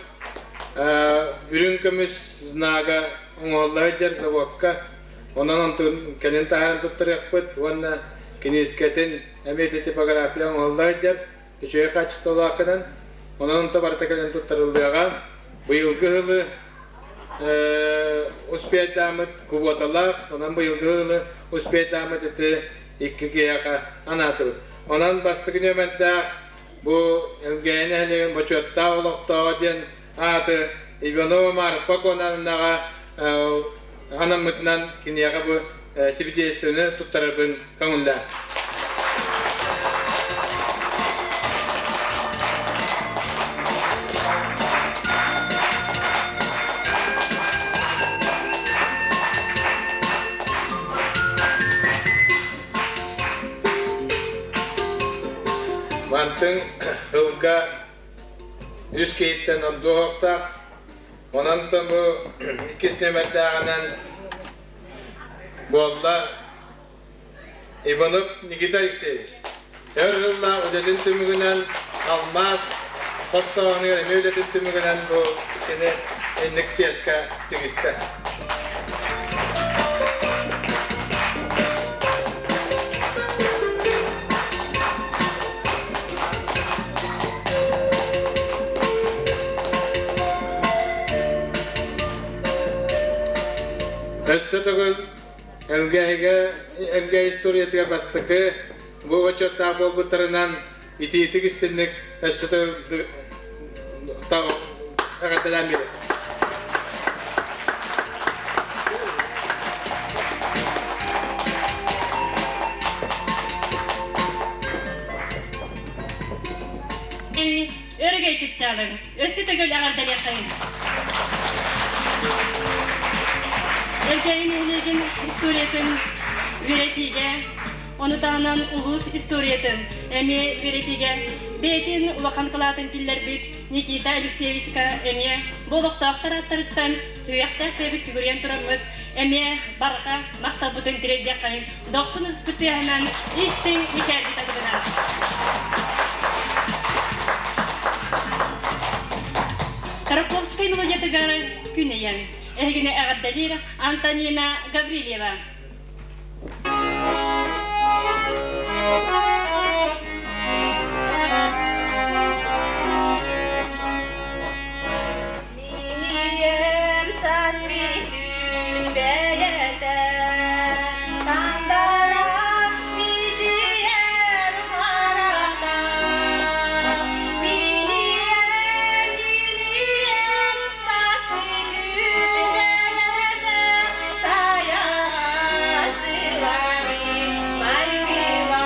[SPEAKER 7] Үрүҥ көмүс знага оҥоһулла сылдьар заводка. Онон онтун кэлин таһааран туттарыахпыт уонна киниискэтин эмиэ ити типография оҥоһулла сылдьар үчүгэй хаачыстыбалаах гынан. Онон онто барыта кэлэн туттарыллыаҕа. Быйылгы сылы успейдааммыт кубуоталаах, онон быйылгы сылы успейдааммыт ити икки киһиэхэ анаатыбыт. Онон бастакы нүөмэрдээх бу Элгээйи нэһилиэгин бочуоттаах олохтооҕо диэн ааты Иванова Марфа Кононовнаҕа анаммытынан киниэхэ бу сибидиэйэстибэни туттарарбын көҥүллээн. Мантыҥ ылга үс киһиттэн ордуоһуохтаах. Онон бу иккис нүөмэрдээҕинэн буолла Иванов Никита Алексеевич. Өр сыллаах үлэтин түмүгүнэн алмаас хостооһунугар эмиэ үлэтин түмүгүнэн бу кини инник чиэскэ тигистэ. Өссө төгүл Элгээйигэ Элгээйи историятыгар бастакы бу отчуоттаах буолбуттарынан итиитик истинник өссө эҕэрдэлээн биэрэр.
[SPEAKER 2] Өрөгөй чыпчаалыҥ, өссө төгүл эҕэрдэлиэххэйиҥ! Элгээйи нэһилиэгин историятын үөрэтиигэ, ону таһынан улуус историятын эмиэ үөрэтиигэ бэйэтин улахан кылаатын киллэрбит Никита Алексеевичка эмиэ бу олохтоохтор ааттарыттан сүһүөхтээх бэйэбит сүгүрүйэн тураммыт эмиэ барҕа махталбытын тириэрдиэххэйиҥ дохсун ытыспыт тыаһынан истиҥ мичээрбит атыгынан. Тарковскай мелодиятыгар күн эйэн. Эһигини эҕэрдэлиир Антонина Гаврильева.
[SPEAKER 8] Минием саспитүн бэйэтэ, Тандара мичийэр харахта. Минием, минием саспитүн бэйэтэ, Сайаҕа сыларын майгыла.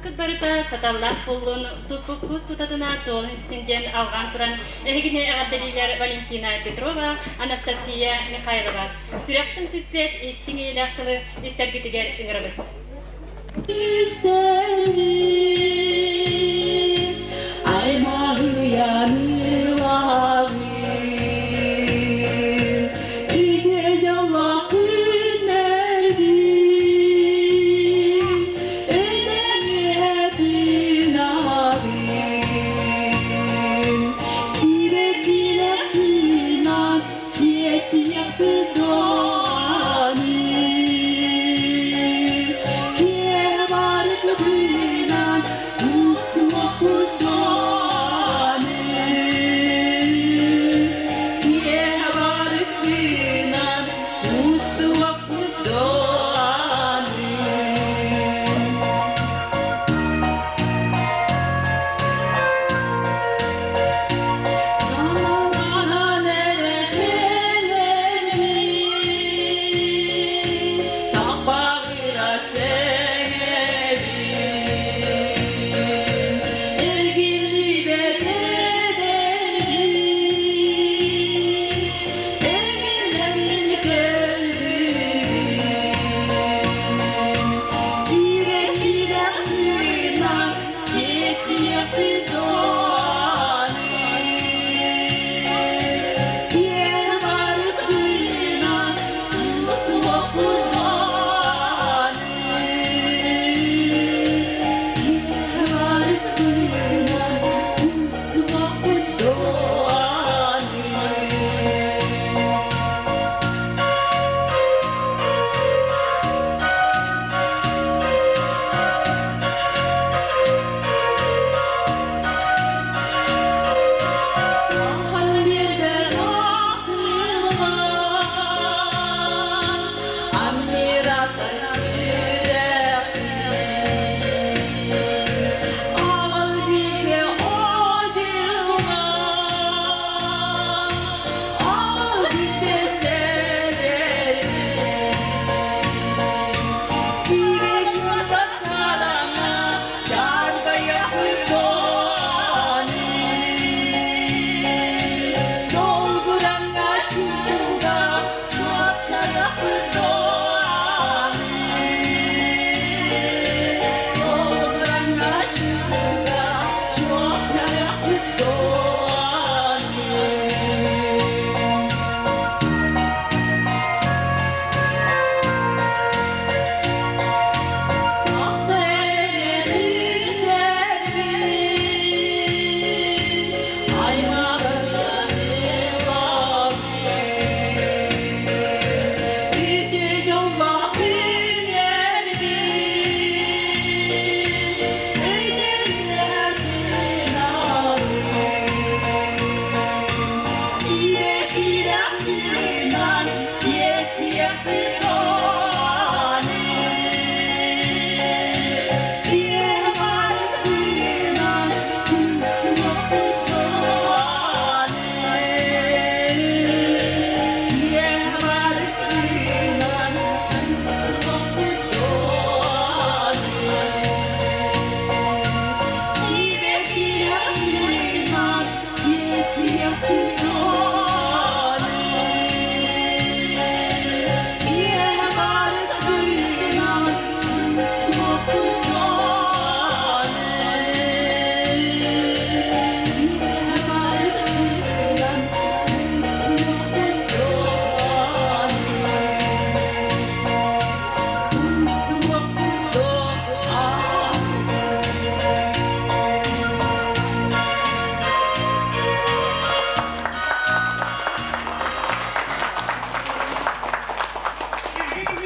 [SPEAKER 2] Санаабыккыт барыта саталлаах буоллун, туппуккут тутатына туолан истин диэн алҕаан туран эһигини эҕэрдэлиилэр Валентина Петрова, Анастасия Михайлова. Сүрэхтэн сүппэт истиҥ эйэлээх тылы истэргитигэр ыҥырабыт.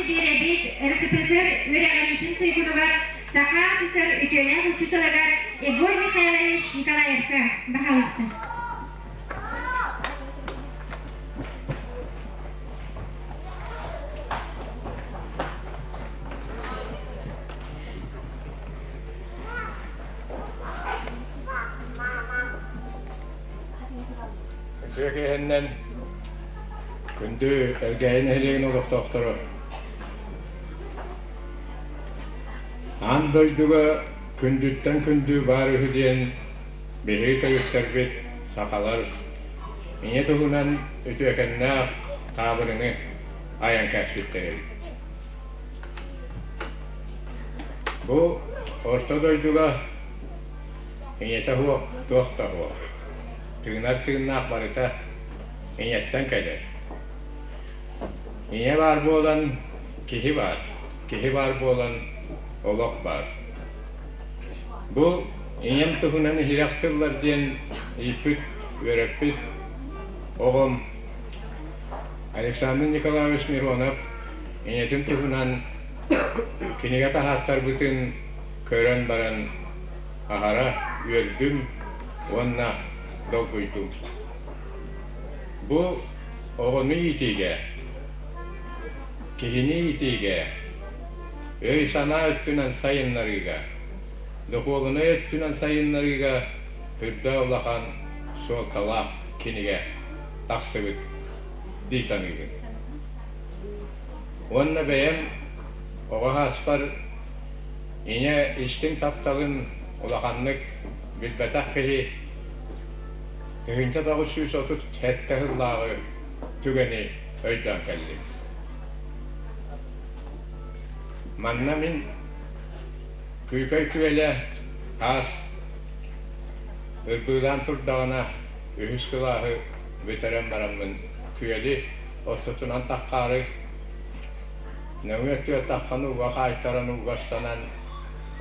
[SPEAKER 1] Биэрэбит РСФСР үөрэҕириитин туйгунугар Саха СССР үтүөлээх учууталыгар Егор Михайлович Николаевка баһаалыста.
[SPEAKER 9] Үтүө киэһэннэн күндү Элгээйи нэһилиэгин олохтоохторо! Аан дойдуга. Күндүттэн күндү баар үһү диэн биһиги төрүттэрбит сахалар ийэ туһунан үтүөкэннээх таабырыны айан кээспиттэр эбит. Бу орто дойдуга ийэтэ суох туох да суох. Тыынар тыыннаах барыта ийэттэн кэлэр. Ийэ баар буолан киһи баар, киһи баар буолан олох баар. Бу ийэм туһунан иһирэх тыллар диэн ииппит, үөрэппит оҕом Александр Николаевич Миронов ийэтин туһунан кинигэ таһааттарбытын көрөн баран аһара үөрдүм уонна долгуйдум. Бу оҕону иитиигэ, киһини иитиигэ, өй-санаа өттүнэн сайыннарыыга, духуобунай өттүнэн сайыннарыыга үрдэ улахан суолталаах кинигэ тахсыбыт дии саныыбын. Уонна бэйэм оҕо сааспар ийэ истиҥ тапталын улаханнык билбэтэх киһи 1937 сыллааҕы түгэни өйдөөн кэллим. Манна мин Күүкэй күөлэ таас ырбыылаан турдаҕына үһүс кылааһы бүтэрэн бараммын күөлү ортотунан таххаары нөҥүө өттүгэр таххан ууга хаайтаран ууга ыстанан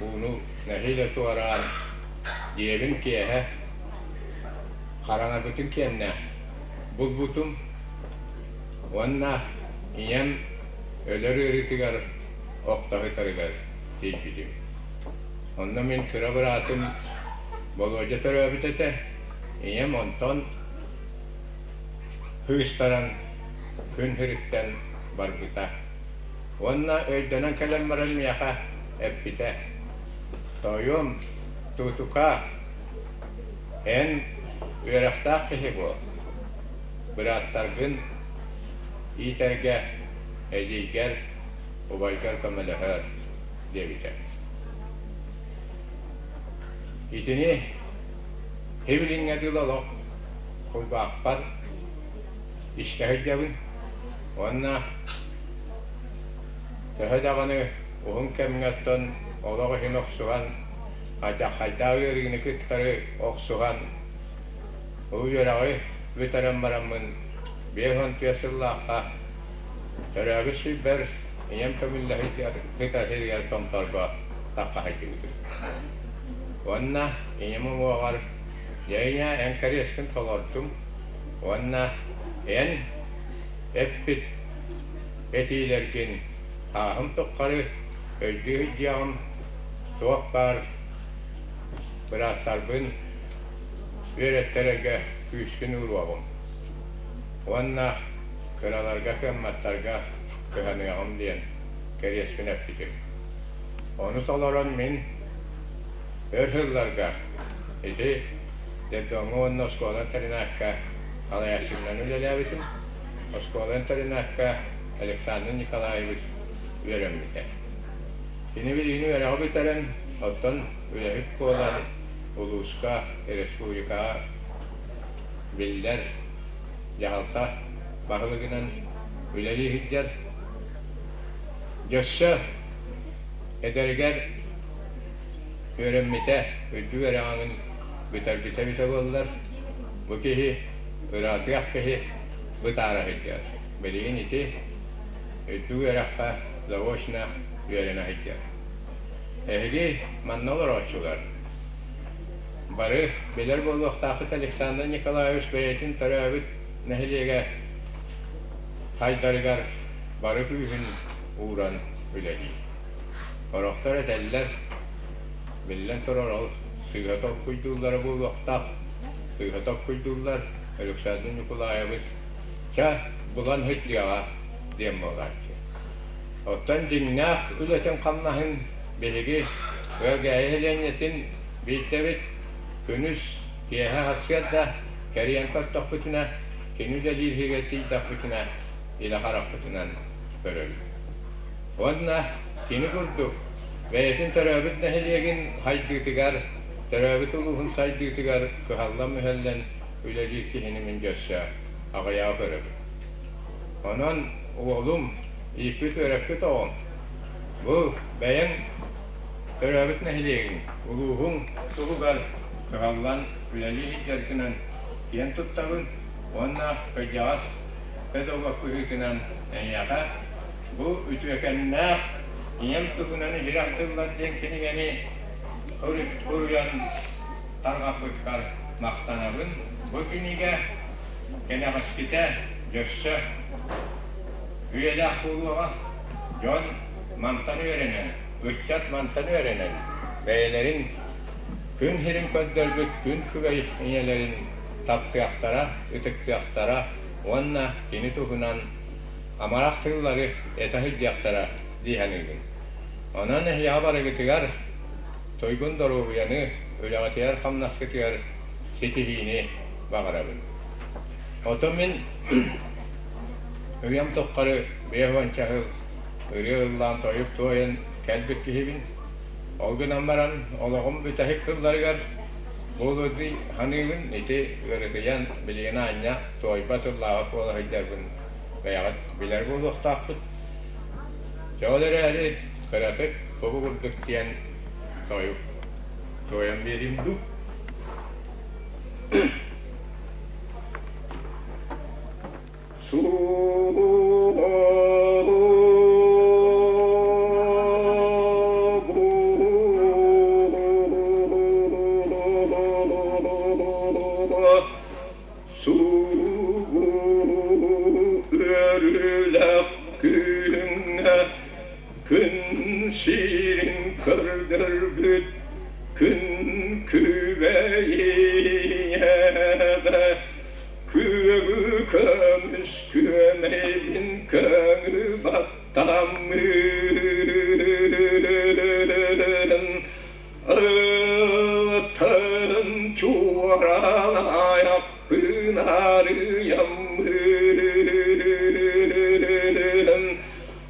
[SPEAKER 9] ууну нэһиилэ туораан дьиэбин киэһэ хараҥарбытын кэннэ булбутум уонна ийэм өлөр ыарыытыгар охто сытарыгар тиийбитим. Онно мин кыра быраатым Болуодьа төрөөбүт этэ, ийэм онтон кыыстаран күн сириттэн барбыта. Уонна өйдөнөн кэлэн баран миэхэ эппитэ: «Тоойуом, Туутукаа, эн үөрэхтээх киһи буол, бырааттаргын иитэргэ эдьиийгэр, убайгар көмөлөһөөр» диэбитэ. Итини һибилиҥҥэ дылы олох кулгаахпар истэ сылдьабын уонна төһө даҕаны уһун кэмҥэ оттон олох иһин охсуһан, хайдах-хайдаах ыарыыны кыттары охсуһан, бу үөрэҕи бүтэрэн бараммын 54 сыллаахха төрөөбүт сирбэр ийэм көмүллэһит сиригэр Томторго таххаһыйдыбытым. Уонна ийэм уҥуоҕар дьэ ийээ эн кэриэскин толордум уонна эн эппит этиилэргин ааһым туххары өйдүү сылдьыаҕым, туох баар бырааттарбын үөрэттэрэргэ күүскүн ууруоҕум уонна кыраларга-кыамматтарга кыһаныаҕым диэн кэриэспин эппитим. Ону толорон мин өр сылларга ити детдомҥа уонна оскуола-интэринээккэ салайааччынан үлэлээбитим. Оскуола-интэринээккэ Александр Николаевич үөрэммитэ. Кини билигин үөрэҕи бүтэрэн, оттон үлэһит буолан улууска, республикаҕа биллэр дьаһалта баһылыгынан үлэлии сылдьар. Дьөссө эдэригэр үөрэммитэ, үрдүк үөрэҕин бүтэрбитэ эбитэ буоллар, бу киһи ыраатыах киһи бытаара сылдьар. Билигин ити үрдүк үөрэххэ заочно үөрэнэ сылдьар. Эһиги манна олорооччулар бары билэр буолуохтааххыт Александр Николаевич бэйэтин төрөөбүт нэһилиэгэ хайдарыгар бары күүһүн ууран үлэлиир. Сорохтор этэллэр, биллэн турар ол сыыһа толкуйдууллара буолуохтаах, сыыһа толкуйдууллар Александр Ньукулаайабыс чэ, булан сылдьыаҕа диэн буолааччы. Оттон дьиҥнээх үлэтин-хамнаһын биһиги Элгээйи сэлиэнньэтин биирдэбит күнүс, киэһэ сарсыарда кэрийэн көрдөхпүтүнэ, кини үлэлиир иһигэр тиийдэхпитинэ илэ харахпытынан көрөбүт. Уонна кини курдук. Бэйэтин төрөөбүт нэһилиэгин хайдыытыгар, төрөөбүт улууһун сайдыытыгар кыһаллан-мүһэллэн үлэлиир киһини мин дьөссө аҕыйаҕы көрөбүн. Онон уолум, ииппит-үөрэппит оҕом, бу бэйэҥ төрөөбүт нэһилиэгиҥ, улууһуҥ туһугар кыһаллан үлэлии сылдьаргынан киэн туттабын уонна кырдьаҕас педагог быһыытынан эйиэхэ бу үтүөкэннээх ийэм туһунан иһирэх тыллар диэн кинигэни суруйан тарҕаппыккар махтанабын. Бу кинигэ кэнэҕэскитэ дьөссө үйэлээх буолуоҕа. Дьон мантан үөрэнэн, ыччат мантан үөрэнэн, бэйэлэрин күн сирин көрдөрбүт күн күбэй ийэлэрин таптыахтара, ытыктыахтара уонна кини туһунан амарах тыллары этэ сылдьыахтара дии саныыбын. Онон эһиэхэ барыгытыгар туйгун доруобуйаны, үлэҕитигэр-хамнаскытыгар ситиһиини баҕарабын. Оттон мин үйэм тухары биэс уонча сыл ырыа ыллаан тойук туойан кэлбит киһибин. Ол гынан баран олоҕум бүтэһик сылларыгар буолуо дии саныыбын, ити ыарытыйан билигин аанньа туойбат ыллаабат буола сылдьарбын бэйэҕит билэр буолуохтаахпыт. Дьэ ол эрээри кыратык кубу курдук диэн тойук туойан биэриим дуу. Суу үөрүүлээх күҥҥэ күн сирин көрдөрбүт күн күбэй ийэбэ күөгү көмүс күөмэйбин көҥү баттаммын Ытын чуораан айахпын арыйаммын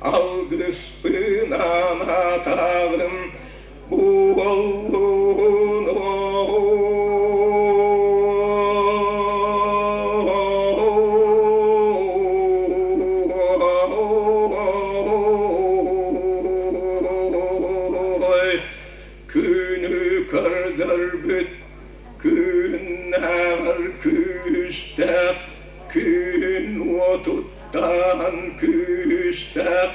[SPEAKER 9] алгыспын анаатаҕым буоллун Күнү көрдөрбүт күннээҕэр күүстээх, күн уотуттан күүстээх,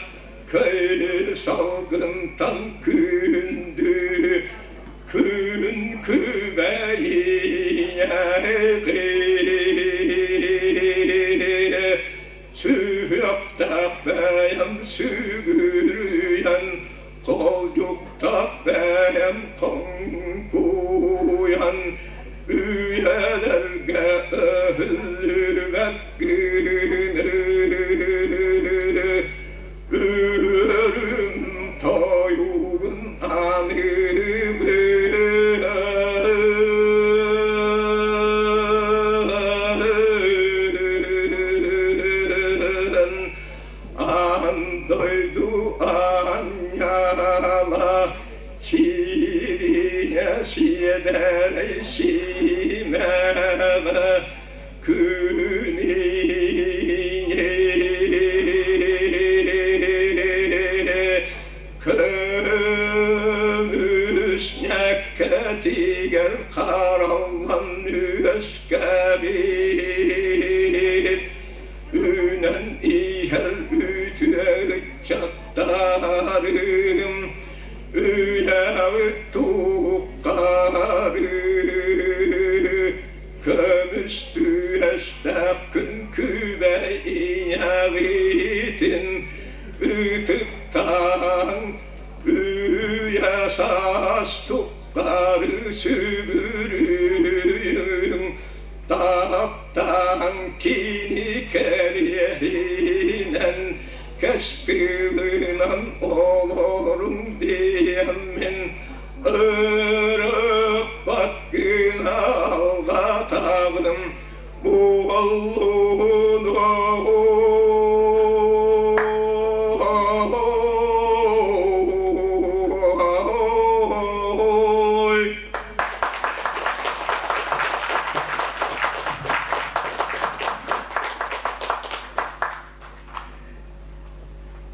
[SPEAKER 9] көй салгынтан күндү, күн күбэй ийэҕи. Сүһүөхтээх бэйэм сүгүрүйэн Холдьуктаах бэйэм хоҥкуйан Үйэлэргэ өһүллүбэт гыны Үөрүм тойугун аныыбын Аан дойду аанньала сирине сиэдэрэй симэҕэ күн Көмүс ньэккэтигэр хараллан үөскэбит Үүнэн иһэр үтүө ыччаттарым Үйэбит тухары Көмүс түөстээх күн күбэй ийэҕитин Ытыктаан үйэ саас тухары сүгүрүйүҥ Таптаан кини кэриэһинэн кэс тылынан олоруҥ диэммин ырыппат гына алҕатабын буоллун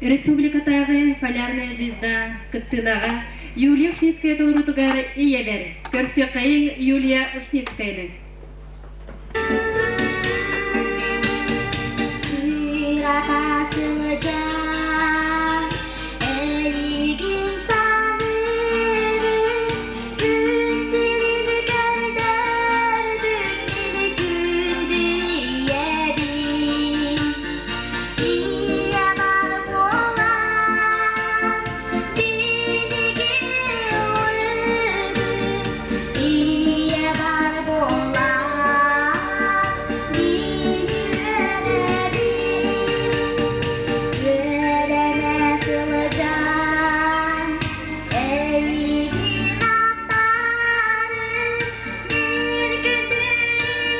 [SPEAKER 2] Республикатааҕы Полярная звезда кыттыылааҕа Юлия Ушницкая толоруутугар ийэбэр көрсүөххэйиҥ Юлия Ушницкаяны.
[SPEAKER 8] Кырата сылдьар эйигин саныырым күн сирин көрдөрбүт мин күндү ийэбин Ийэ бар буолан биһиги ыллыыбыт Ийэ бар буолан биһиги үөрэбит Үөрэнэ сылдьан эйигин ахтарым Биир күндү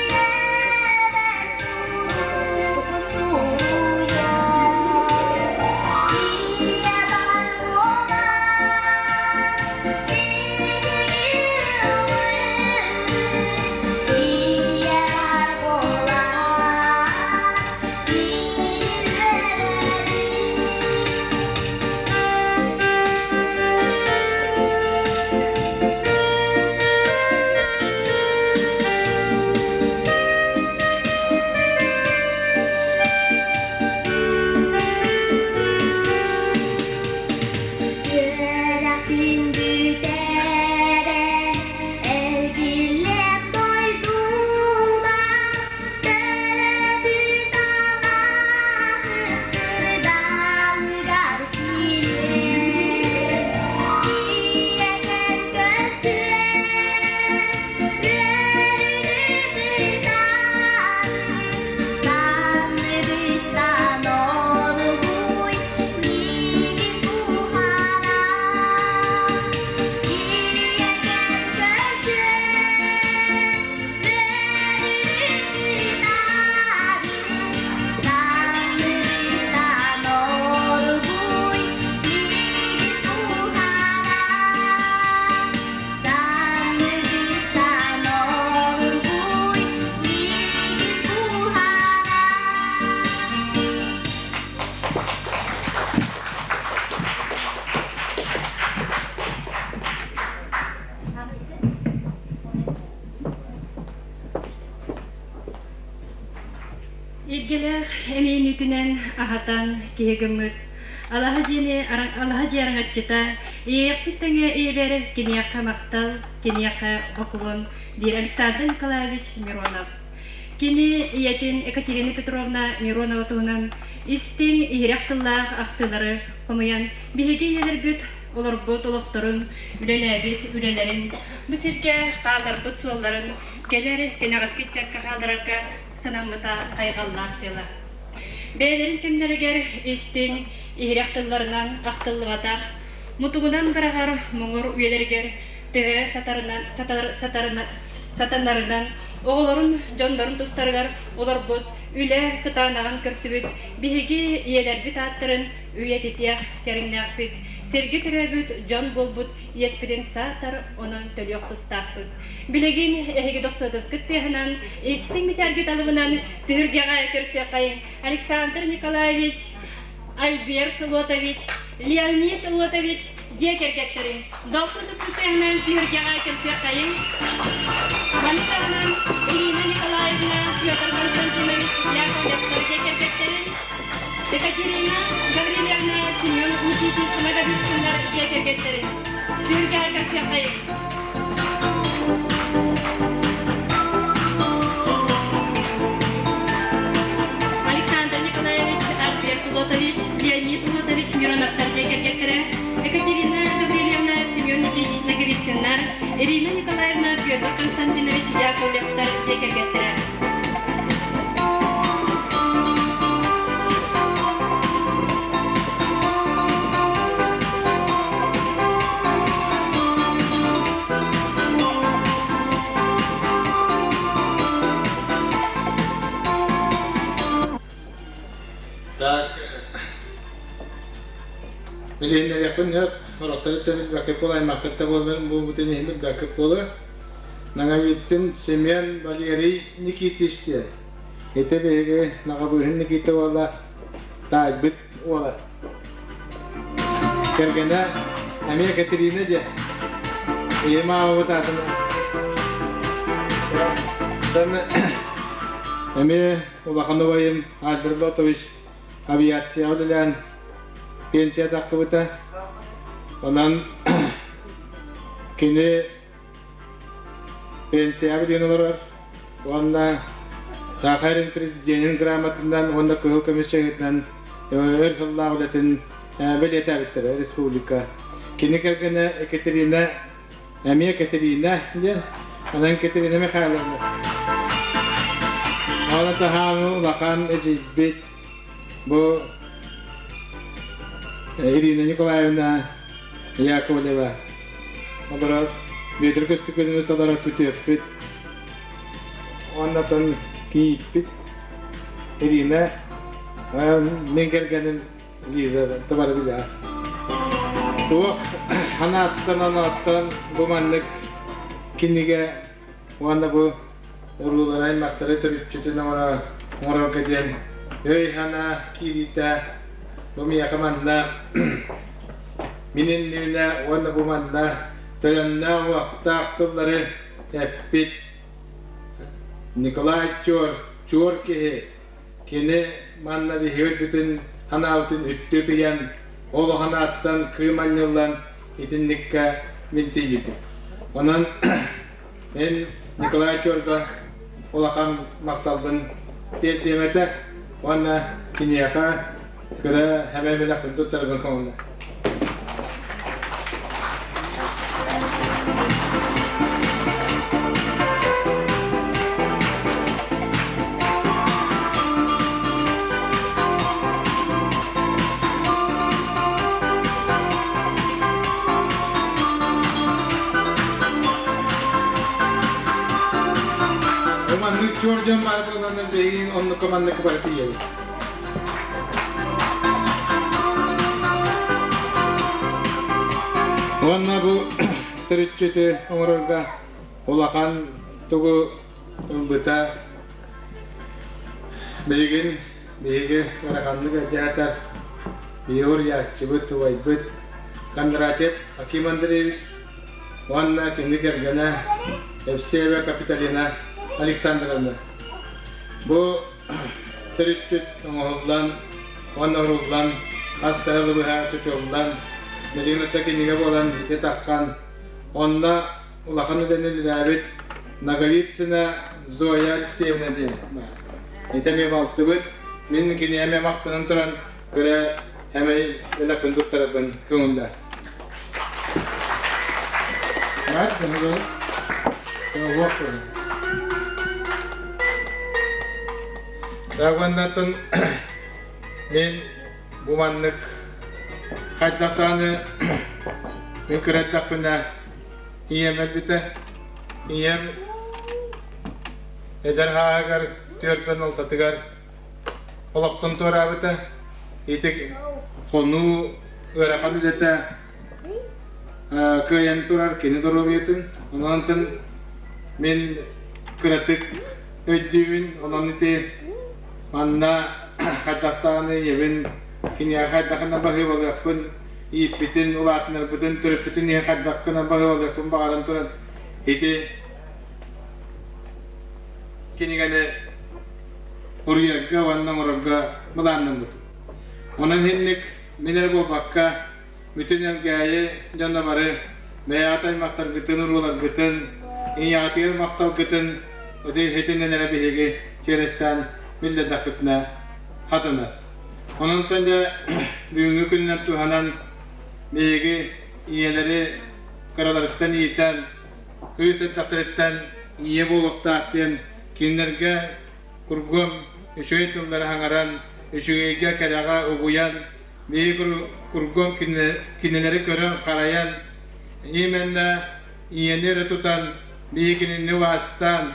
[SPEAKER 8] ийэбэр суругун суруйар Ийэ бар буолан Ийэ бар буолан биһиги үөрэбит Үөрэхпин бүтэрэн, эргиллэн дойдубар төрөппүт аҕам кырдалыгар киирэн, ийэкэм көрсүөн, үөрүүнү кытары санныбыттан оргууй миигин уһанар. Ийэкэм көрсүөн,
[SPEAKER 2] Илгэлээх эмиийин үтүнэн аһатан киһи гыммыт алаһа дьиэни алаһа дьиэ араҥаччыта Иэйэхсит тэҥэ ийэбэр киниэхэ махтал, киниэхэ бокулун диир Александр Николаевич Миронов. Кини ийэтин Екатерина Петровна Миронова туһунан истиҥ, иһирэх тыллаах ахтыылары хомуйан биһиги ийэлэрбит олорбут олохторун, үлэлээбит үлэлэрин, бу сиргэ хаалларбыт суолларын кэлэр кэнэҕэски ыччакка хаалларарга санаммыта хайҕаллаах дьыала. Бэйэлэрин кэмнэригэр истиҥ, иһирэх тылларынан ахтыллыбатах, мутугунан быраҕар муҥур үйэлэригэр төһө сатарынан, сатарынан, сатанарынан оҕолорун, дьоннорун тустарыгар олорбут, үлэ кытаанаҕын көрсүбүт биһиги ийэлэрбит ааттарын үйэтитиэх кэриҥнээхпит, сиргэ төрөөбүт дьон буолбут иэспитин саатар онон төлүөх тустаахпыт. Билигин эһиги дохсуотускут тыаһынан, истиҥ мичээргит алыбынан түһүлгэҕэ көрсүөххэйиҥ Александр Николаевич, Альберт Лотович, Леонид Лотович дьиэ кэргэттэриҥ дохсун тыаһынан түһүлгэҕэ көрсүөххэйиҥ. Маны таһынан Ирина Николаевна, Петр Константинович Яковлевтар дьиэ кэргэттэрин, Екатерина Гаврильевна, Семен Никитич Ноговицыннар дьиэ кэргэттэрин түһүлгэҕэ көрсүөххэйиҥ. Александр Николаевич, Альберт Лотович, Леонид Лотович Мироновтар дьиэ кэргэттэрэ, Екатерина Гаврильевна, Семен Никитич Ноговицыннар, Ирина Николаевна, Петр Константинович Яковлевтар дьиэ кэргэттэрэ.
[SPEAKER 7] Так, билиһиннэриэхпин сөп, сорохтору билбэккэ буола, аймахпыт да буоллар буолбутун иһин билбэккэ буолуо. Ноговицын Семен Валерий Никитич диэн. Ити биһиги Наҕабыыһын Никита уола таайбыт уола. Кэргэнэ эмиэ Катерина диэн. Ийэм аҕабыт аатын эмиэ улахан убайым Альберт Лотович авиацияҕа үлэлээн пенсия тахсыбыта. Онон кини пенсияҕа диэн олорор уонна Саха Сирин президенин грамотатынан уонна кыһыл көмүс чаһыытынан өр сыллаах үлэтин бэлиэтээбиттэрэ республика. Кини кэргэнэ Екатерина эмиэ Катерина диэн, онон Катерина Михайловна. Ону таһаамы улахан эдьиийбит бу Ирина Николаевна Яковлева олорор Бүөтүр Көстөкүүнүбүс олорор күтүөппүт уоннатан кийииппит Ирина мин кэргэним Лиза табары билээ. Туох ханааттан анааттан бу маннык кинигэ уонна бу уруулары аймахтары төрүччүтүн оҥорорго диэн өй-санаа киириитэ бу миэхэ манна мин иннибинэ уонна бу манна төлөннөөх уохтаах тыллары эппит Николай Чуор, чуор киһи Кини манна биһиги өлбүтүн санаабытын үттү ытыйан, ол санааттан кыым анньыллан итинниккэ мин тиийбитим. Онон мин Николай Чорга улахан махталбын тиэрдиэм этэ уонна киниэхэ кыра эбэ бэлэхпин туттарбын көҥүллэ. Маннык чуор дьон баар буоланнар биһиги оннукка манныкка бары тиийэбит. Уонна бу төрүччүтү оҥорорго улахан тугу ылбыта билигин биһиги ыараханнык өйдөөтөр биһиги уруйааччыбыт, убайбыт Кондратьев Аким Андреевич уонна кини кэргэнэ Евсеева Капиталина Александровна. Бу төрүччүт оҥоһуллан уонна уруллан, ас таһылы быһа чочуллан, билигин ытта кинигэ буолан ити таххан, онно улахан үлэни үлэлээбит Ноговицына Зоя Алексеевна диэн баар. Ити эмиэ балтыбыт, мин киниэхэ эмиэ махтанан туран кыра эмэй элэкпин туттарарбын көҥүллээр. Дагваннатын мин бу маннык хайдах даҕаны мин кыра эрдэхпинэ ийэм өлбүтэ. Ийэм эдэр сааһыгар түөртэн алтатыгар олохтон туораабыта. Ити хонуу ыарахан үлэтэ кыайан турар кини доруобуйатын. Онон мин кыратык өйдүүбүн, онон ити манна хайдахтааны ийэбин киниэхэ хайдахына баһыыбалыахпын, ииппитин, улаатынарбытын, төрөппүтүн иһин хайдаххына баһыыбалыахпын баҕаран туран ити кинигэни уруйарга уонна оҥорорго былааннаммытым. Онон иһинник мин эрэ буолбакка, бүтүн Элгээйи дьоно бары бэйэҕит аймахтаргытын, урууларгытын, ийэҕитигэр махталгытын ити эрэ биһиги чиэрэстээн биллэрдэхпитинэ хатанар. Онон дьэ бүгүҥҥү күнүнэн туһанан биһиги ийэлэри кыраларыттан иитэн, кыыс эрдэхтэриттэн ийэ буолуохтаах диэн кинилэргэ кургуом үчүгэй тыллары хаҥаран, үчүгэйгэ, кэрэҕэ угуйан, биһиги кургуом кинилэри көрөн-харайан, именно ийэни эрэ тутан, биһиги кинини убаастаан,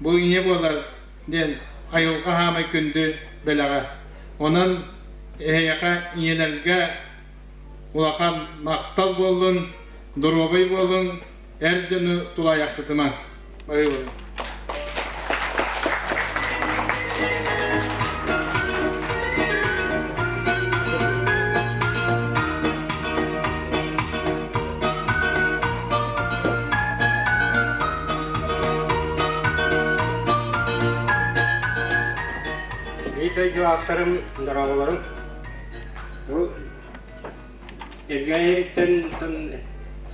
[SPEAKER 7] бу ийэ буолар диэн айылҕа хаамай күндү бэлэҕэ. Онон эһиэхэ ийэлэргэ улахан махтал буоллун, доруобай буолуҥ, эр дьону тулаайахсытыма. Баһыыбалын.
[SPEAKER 10] дойдулаахтарым дорооболорун. Бу Элгээйиттэн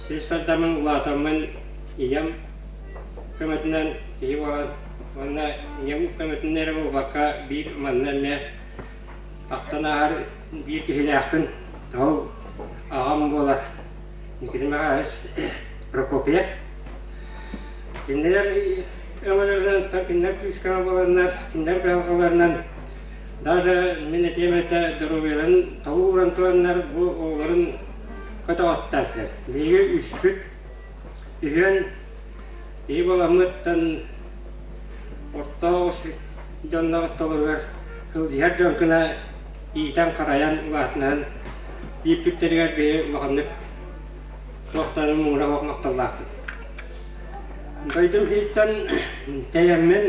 [SPEAKER 10] сис тардаммын улаатаммын ийэм көмөтүнэн киһи буолан уонна ийэм көмөтүнэн эрэ буолбакка биир манна эмиэ ахтан ааһар биир киһилээхпин. Ол аҕам буолар Никита Михайлович Прокопьев. Кинилэр өҥөлөрүнэн, кинилэр күүскэ буоланнар, кинилэр кыһалҕаларынан даже мин этиэм этэ доруобуйаларын толук ууран тураннар бу оҕолорун көтөҕөттөрдөр. Биһиги үспүт үһүөн киһи буоламмыттан орто дьоннор ортолоругар сылдьыһар дьон гына иитэн-харайан улаатынан ииппиттэригэр биһи улаханнык туохтарын муҥура суох махталлаахпыт. Дойдум иһиттэн тэйэммин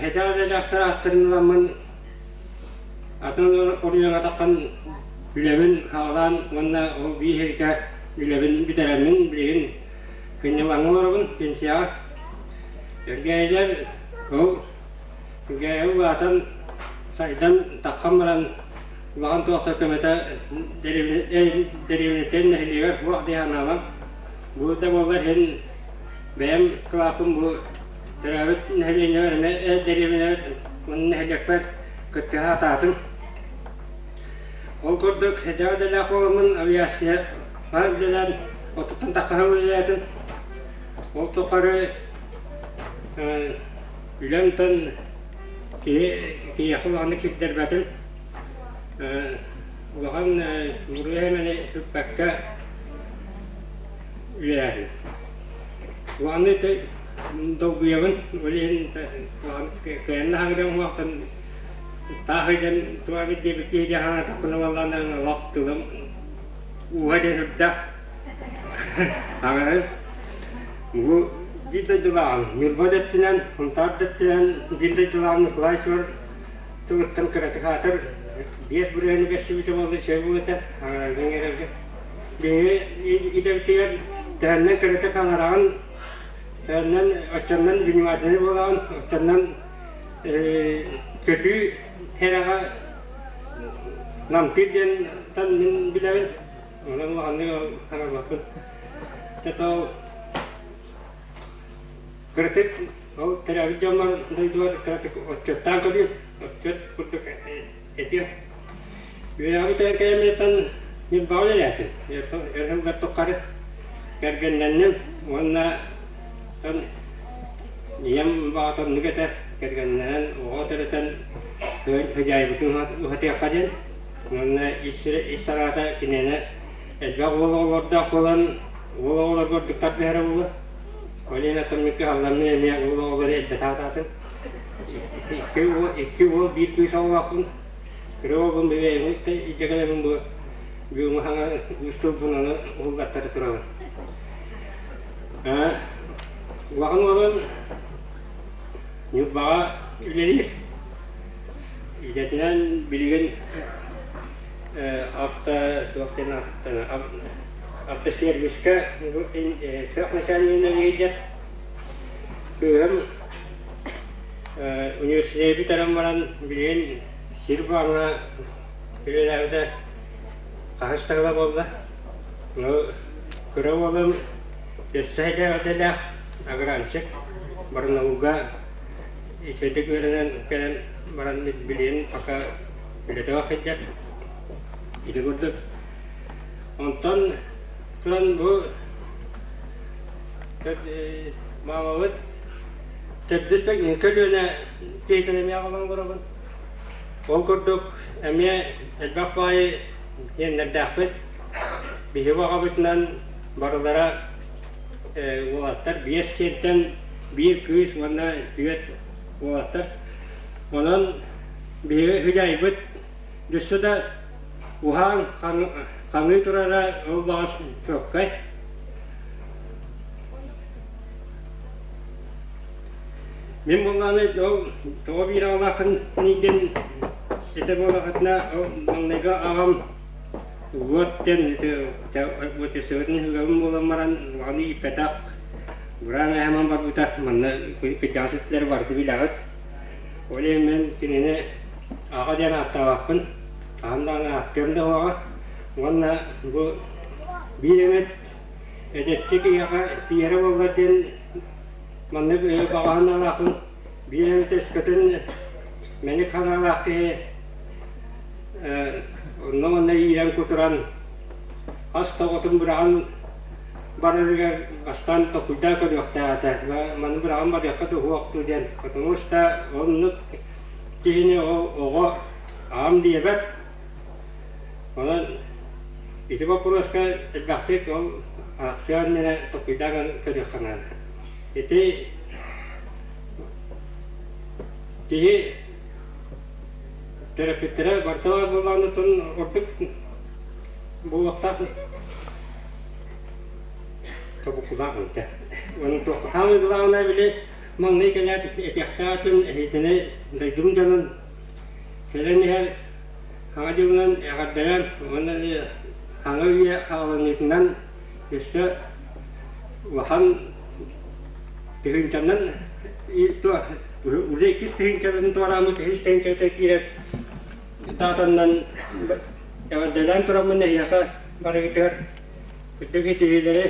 [SPEAKER 10] Эдэр үлэлээхтэр ааттарын ыламмын атын оройуоҥҥа таххан үлэбин саҕалаан уонна ол биир сиргэ үлэбин бүтэрэммин билигин сынньалаҥҥа олоробун пенсияҕа. Элгээйилэр ол Элгээйи улаатан сайдан таххан баран улахан туох да көмөтө дэриэбинэттэн нэһилиэгэр суох дии санаабам. Бу да буоллар иһин бэйэм кылааппын бу төрөөбүт нэһилиэнньэбэр эмиэ дэриэбинэбэр уонна нэһилиэкпэр кыттыһа сатаатым. Ол курдук эдэр идэлээх буоламмын авиация үлэлээн отуттан тахха сыл үлэлээтим. Ол тухары үлэм-тан киһи киһиэхэ улаханнык сирдэрбэтим. Улахан буруйу-сэмэни сүкпэккэ үлэлээтим. Улаханнык долгуйабын, ол иһин кыайан да уҥуохтан таах ыйдан туһабыт диэбит киһи дии санаатахпына буоллаҕына олох тылым ууһа диэн үрдээх. Аҕаһын бу биир дойдулааҕым Ньурба да өттүнэн, Сунтаар да өттүнэн биир дойдулааҕым Николай Суор тылыттан кыратык аатыр 5 бырыһыаны бэрсибитэ буолла үчүгэй буолуо этэ аҥараргын эрэргэ. Биһиги идэбитигэр төһөннөн кыратык аҥараҕын, төһөннөн оччоннон внимательный буолаҕын, оччоннон көтүү сэрэҕэ намтыыр диэн мин билэбин. Онон улаханнык аҥарбаппын. Чэ ол кыратык ол төрөөбүт дьоммор дойдубар кыратык отчуоттаан көрүүм. Отчуот курдук этиэм. Үөрэҕи бүтэрэн кэлэммиттэн Ньурбаҕа үлэлээтим. Өр сыллар тухары кэргэннэнним уонна ийэм баҕата оннук этэ, кэргэннэнэн, оҕо төрөтөн хозяйбытын уһатыахха диэн. Уонна ис, ис санаата киниэнэ элбэх уол оҕолордоох буолан, уол оҕолорго ордук тардыһара буолуо. Ол иһин оттон кыһалланным эмиэ уол оҕолору элбэтэ сатаатым. Икки уол, икки уол, биир кыыс оҕолоохпун. Кыра уолбун бэйэбин илдьэ кэлэбин бу бүгүҥҥү саҥа уус тылбын аны уһуллаттара турабын. Улахан уолум Ньурбаҕа үлэлиир. Идэтинэн билигин авто туох диэн автосервиска сыах начальнигынан үлэлиир. Кыыһым университеты бүтэрэн баран билигин сир бааҥҥа үлэлээбитэ хаһыс да сыла буолла. Кыра уолум өссө идэлээх агранщик Барнаулга үчүгэйдик үөрэнэн кэлэн баран билигин пока үлэтэ сылдьар. Ити курдук. Онтон туран бу маамабыт төрдүс көлүөнэ киһитин эмиэ аҕалан олоробун. Ол курдук эмиэ элбэх баайы иэннэрдээхпит. Биһиги аҕабытынан барылара уолаттар биэс сиртэн биир кыыс уонна түөрт уолаттар. Онон биһиги хозяйбыт өссө да уһаан хаҥыы турара ол баҕас чуоккай. Мин буоллаҕына ол тоҕо биир аҕалааххын диэн этэ буоллаххытына ол маҥнайгы аҕам уот диэн ити үгэбин буолан баран улаханнык ииппэтэх бураан эһэмэн барбыта манна кырдьаҕас өттүлэр барыты билэҕит. Ол иһин мин кинини аҕа диэн ааттаабаппын, хаһан даҕаны ааттыам да суоҕа. Уонна бу биир эмит эдэрчи киһиэхэ тиийэрэ буоллар диэн маннык баҕа санаалаахпын. Биир эмит өскөтүн мэник санаалаах киһи онно-манна иирэн кутуран ас тоҕотун быраҕан барарыгар бастаан толкуйдаан көрүөхтээх этэ. Маны быраҕан барыахха дуо дуу диэн. Потому что оннук киһини ол оҕо аҕам диэбэт. Онон ити боппуруоска элбэхтик ол арахсыан иннинэ толкуйдаан көрүөххэ наада. Ити киһи төрөппүттэрэ барыта баар буоллаҕына ордук буолуохтаах тобукулаах ынча. Уонна туоххаан главное били маҥнай кэлээт этиэхтээх этим эһиитини дойдум дьонун кэлэн иһэр Саҥа дьылынан эҕэрдэлээн уонна саҥа үйэ саҕаланыытынан өссө улахан тыһыынчанан уже иккис тыһыынчатын туорааммыт үһүс тыһыынчата киирэр даатаннан эҕэрдэлээн тураммын эһиэхэ барыгытыгар үрдүк ситиһиилэри,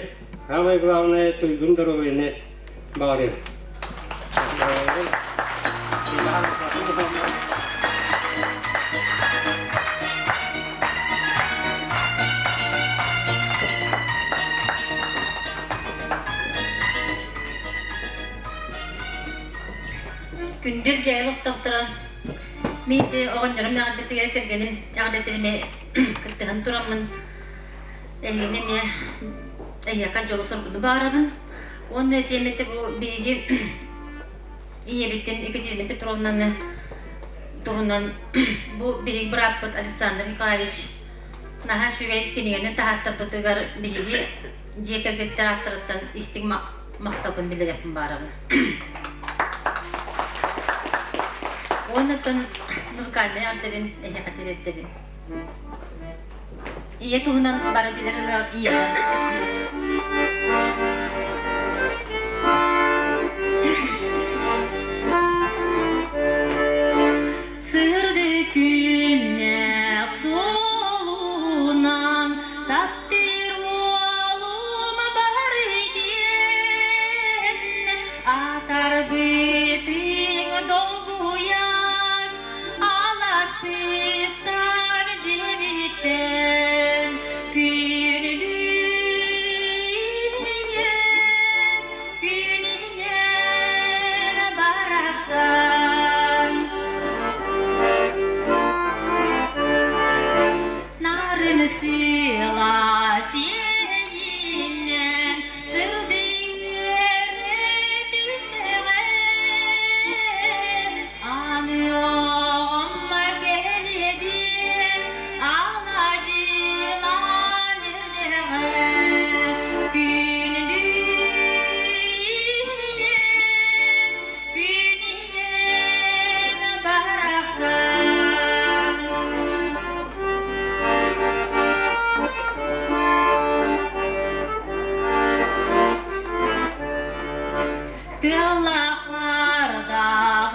[SPEAKER 10] самое главное туйгун доруобуйаны баҕарыам.
[SPEAKER 6] Күндү Элгээйи олохтоохторо, мин ити оҕонньорум эҕэрдэтигэр кэргэним эҕэрдэтин кыттыһан тураммын эһигини эмиэ эһиэхэ дьолу-соргуну баҕарабын. Уонна этиэм этэ бу биһиги ийэбитин Екатерина Петровнаны туһунан бу биһиги бырааппыт Александр Николаевич наһаа үчүгэй кинигэни таһааттарбытыгар биһиги дьиэ кэргэттэр ааттарыттан истиҥ махталбын биллэриэхпин баарабын. Уонна музыкальнай эҕэрдэбин эһиэхэ тириэрдэбин. Ийэ туһунан бары билэр ырыа ийэҕэ. Сырдык күннээх суолунан таптыыр уолум бар диэн атарбытыҥ долгуйан аласпыттан дьиэбиттэн күнүлүүн күн барахсан Нарын сыла сиэйинэн сырдыҥ түстэҕэ Аны оҕом кэлиэ диэн аладьылаан эрдэҕэ Күнүлүүн күн ийэм барахсан Тыаллаах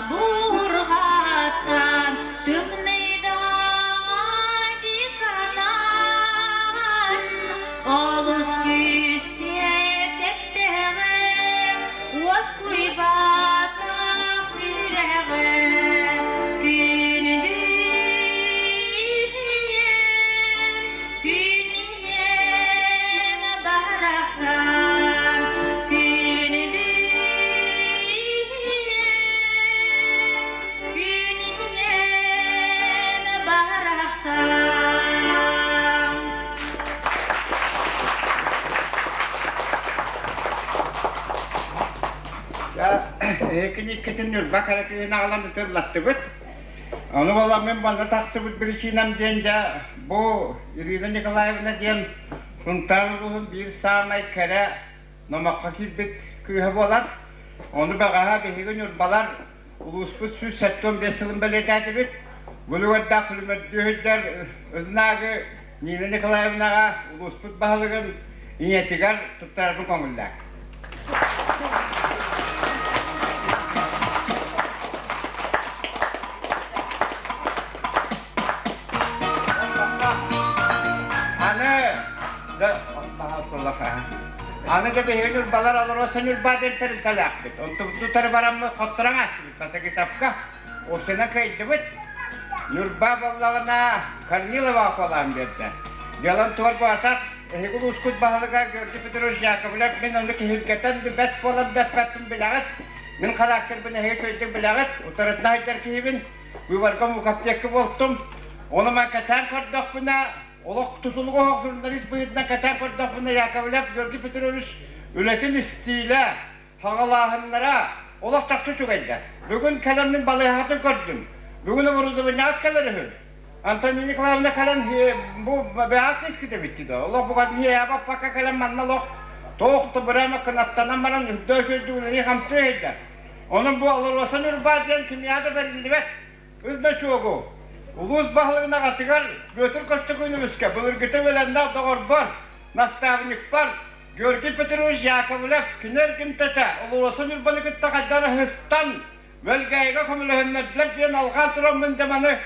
[SPEAKER 6] буурҕаттан тымныйдаҕа дии санаан, олус күүскэ тэптэҕим, уоскуйбатах сүрэҕим күнүлүүн күн ийэм барахсан күнүлүүн күн ийэм барахсан
[SPEAKER 4] Эһикини Ньурба кэрэ кыыһын аҕалан ытыллаттыбыт. Ону буолан мин манна тахсыбыт причинам диэн дьэ бу Ирина Николаевна диэн Сунтаар улууһун биир саамай кэрэ номоххо киирбит кыыһа буолар. Ону бэҕэһээ биһиги Ньурбалар улууспут 175 сылын бэлиэтээтибит. Бүлүгэрдээх күлүмэрдүү сылдьар ызнаагы Нина Николаевнаҕа улууспут баһылыгын ийэтигэр туттарарбын көҥүллээх. Да, баһаалсаллаха. Аны да биһиги Ньурбалар Алроса Ньурба диэн тэрилтэлээхпит. Онтубут бараммыт хотторон аастыбыт Басагисапка. Осына кыайдыбыт. Ньурба буоллаҕына Корнилова холаан биэрдэ. Дьыалан туор буолбатах, эһиги улуускут баһылыга Георгий Петрович Яковлев мин ону киһиргэтэн бэт буолан дэппэппин билэҕит. Мин характербын эһиги үчүгэйдик билэҕит. Утарытына сылдьар киһибин. Быыбарга мукаптекка буолтум. Ону ман кэтээн көрдөхпүнэ, олох тутулуга суох журналист быһыытынан кэтээн көрдөхпүнэ, Яковлев Георгий Петрович үлэтин истиилэ, саҕалааһыннара олох чахчы үчүгэйдэр. Бүгүн кэлэн мин балыыһаҕытын көрдүм. Бүгүн оборудованиеҕыт кэлэр үһү. Антонина Николаевна кэлэн бу бэҕэһээ кыыскыт эбит да олох бугатын баппакка кэлэн манна олох туох да бырама кынаттанан баран үрдөө үчүгэйдик үлэлии хамсыы иһийдэ. Онон бу Алроса Ньурба диэн кимиэхэ да бэриллибэт Ыс дочуогу улуус баһылыгын аҕатыгар Петр Костокуновичка былыргыта үөлэннээх доҕорбор, наставникпар Георгий Петрович Яковлев кини эргимтэтэ Алроса Ньурбаны кытта хайдах ыһыстан Вэлгээйигэ көмөлөһүннэрдилэр диэн алҕаан тураммын дьэ маны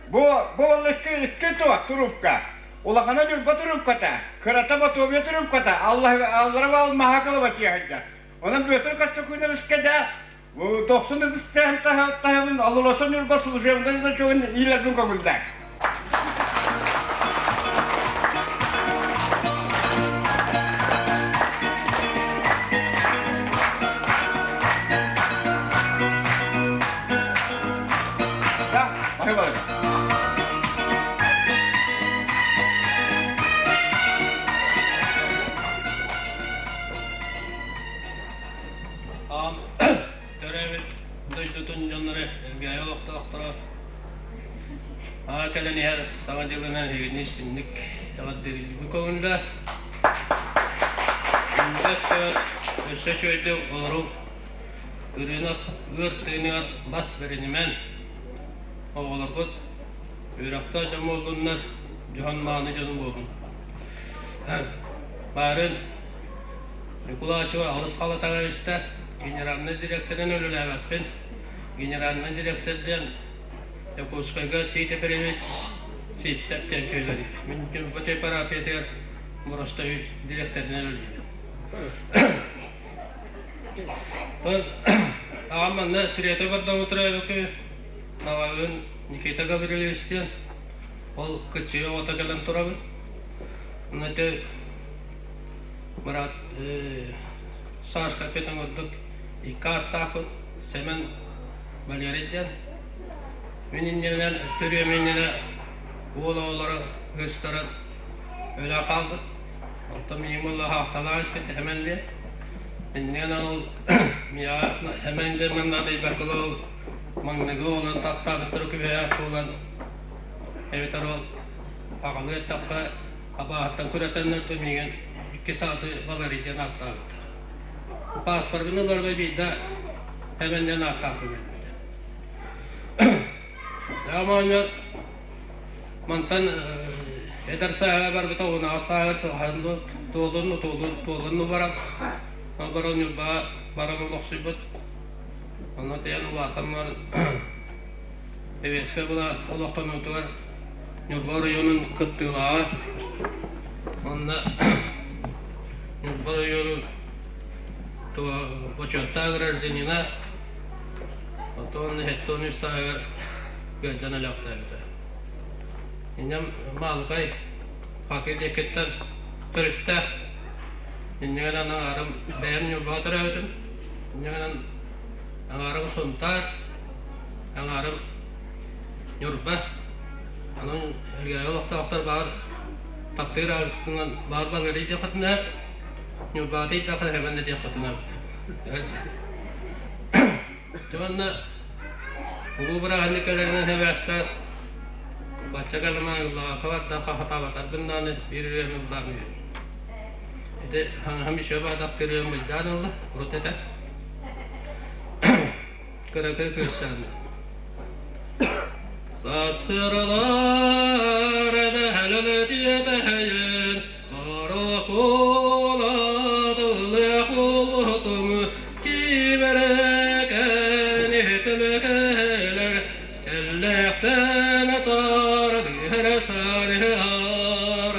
[SPEAKER 4] бу бу уол икки икки туох туруупка улахана Ньурба туруупката кырата Ботуобуйа туруупката аллара алмаһа кылабачыйа Онон Петр Костокуновичка да Дохсун ытыстаһын таһабын Алроса Ньурба служебнай значогун иилэрбин көҥүллээх. Да, бары бары.
[SPEAKER 11] Аҕам төрөөбүт дойдутун дьонноро Элгээйи олохтоохторо аҕа кэлэн иһэр Саҥа дьылынан эһигини истиҥник эҕэрдэлиибит көҥүллэ. Өссө үчүгэйдик олоруу ырыынак ыар тыыныгар бас бэринимэн, оҕолоргут үөрэхтээх дьон буоллуннар, дьоһун мааны дьон буолун. Баарын Ньукулаачыба алыс халатаҕа истэ, генеральнай дириэктэринэн үлэлээбэппин. Генеральнай дириэктэр диэн Дьокуускайга Тиит Ефремович Сивцев диэн киһилэрий. Мин Ньурба типографиятыгар боростуой дириэктэринэн үлэлиибин. Аҕам манна Триета Бардамутраевыкы аҕабын Никита Гаврильевич диэн ол кыччыйа оҕото кэлэн турабын. Онно ити Быраат Сашка эппитин курдук икки ааттаахпын Сэмэн Валерий диэн. Мин иннибинэн төрүөм иннинэ уол оҕолоро кыыстара өлө хаалбыт. Онтон миигин буолла хаахсалаан испит Сэмэн диэн. Иннинэн ол миэхэ Сэмэн диэн маннаадыйбакка ол маҥнайгы оҕолорун таптаабыттара күбэйээх буолан эбэтэр ол аҕалыы эттэххэ Абааһыттан күрэтэннэр да миигин икки сааты Валерий диэн ааттаабыттар. Пааспарбын ыларга биирдэ Эвен диэн ааттаахпын билбитэ. Оҕонньор мантан эдэр сааһыгар барбыта уонаҕас сааһыгар туолун туолун туолун баран баран Ньурбаҕа баран олохсуйбут. Онно тиийэн улаатан баран Сэбиэскэй былаас олохтонуутугар Ньурба оройуонун кыттыылааҕа уонна Ньурба оройуонун бочуоттаах гражданина, оттон 73 сааһыгар ыалдьан өлөөхтөөбүтэ. Инньэм Маалыкай Хатыы диэкиттэн төрүттээх. Инньэ гынан аҥаарым бэйэм Ньурбаҕа төрөөбүтүм. Инньэ гынан аҥаарым Сунтаар, Аҥаарым Ньурба. Онон Элгээйи олохтоохтор баар таптыыр аартыгынан баар балыарый диэххитинэ, Ньурбаатый да хэһэбэн да диэххитинэ. Дьэ уонна улуу бырааһынньык кэлэринэн сибээстээн бачча кэлэмэ ыллаҕака бардахха хатаабатарбын даҕаны биир ырыаны ыллаан үһү. Ити хаҥаһым еще баатахтыыр ырыам былдьаан ылла, урут этэ. Кыракый кыысчаан Сапсыралар эдэһэлэлэтиэтэһэйин, Орокуолатылыахулутум, Киибэрэкэн иһитимэкэлэр, Эллэхтэн атар дыһэрэ сарыһар.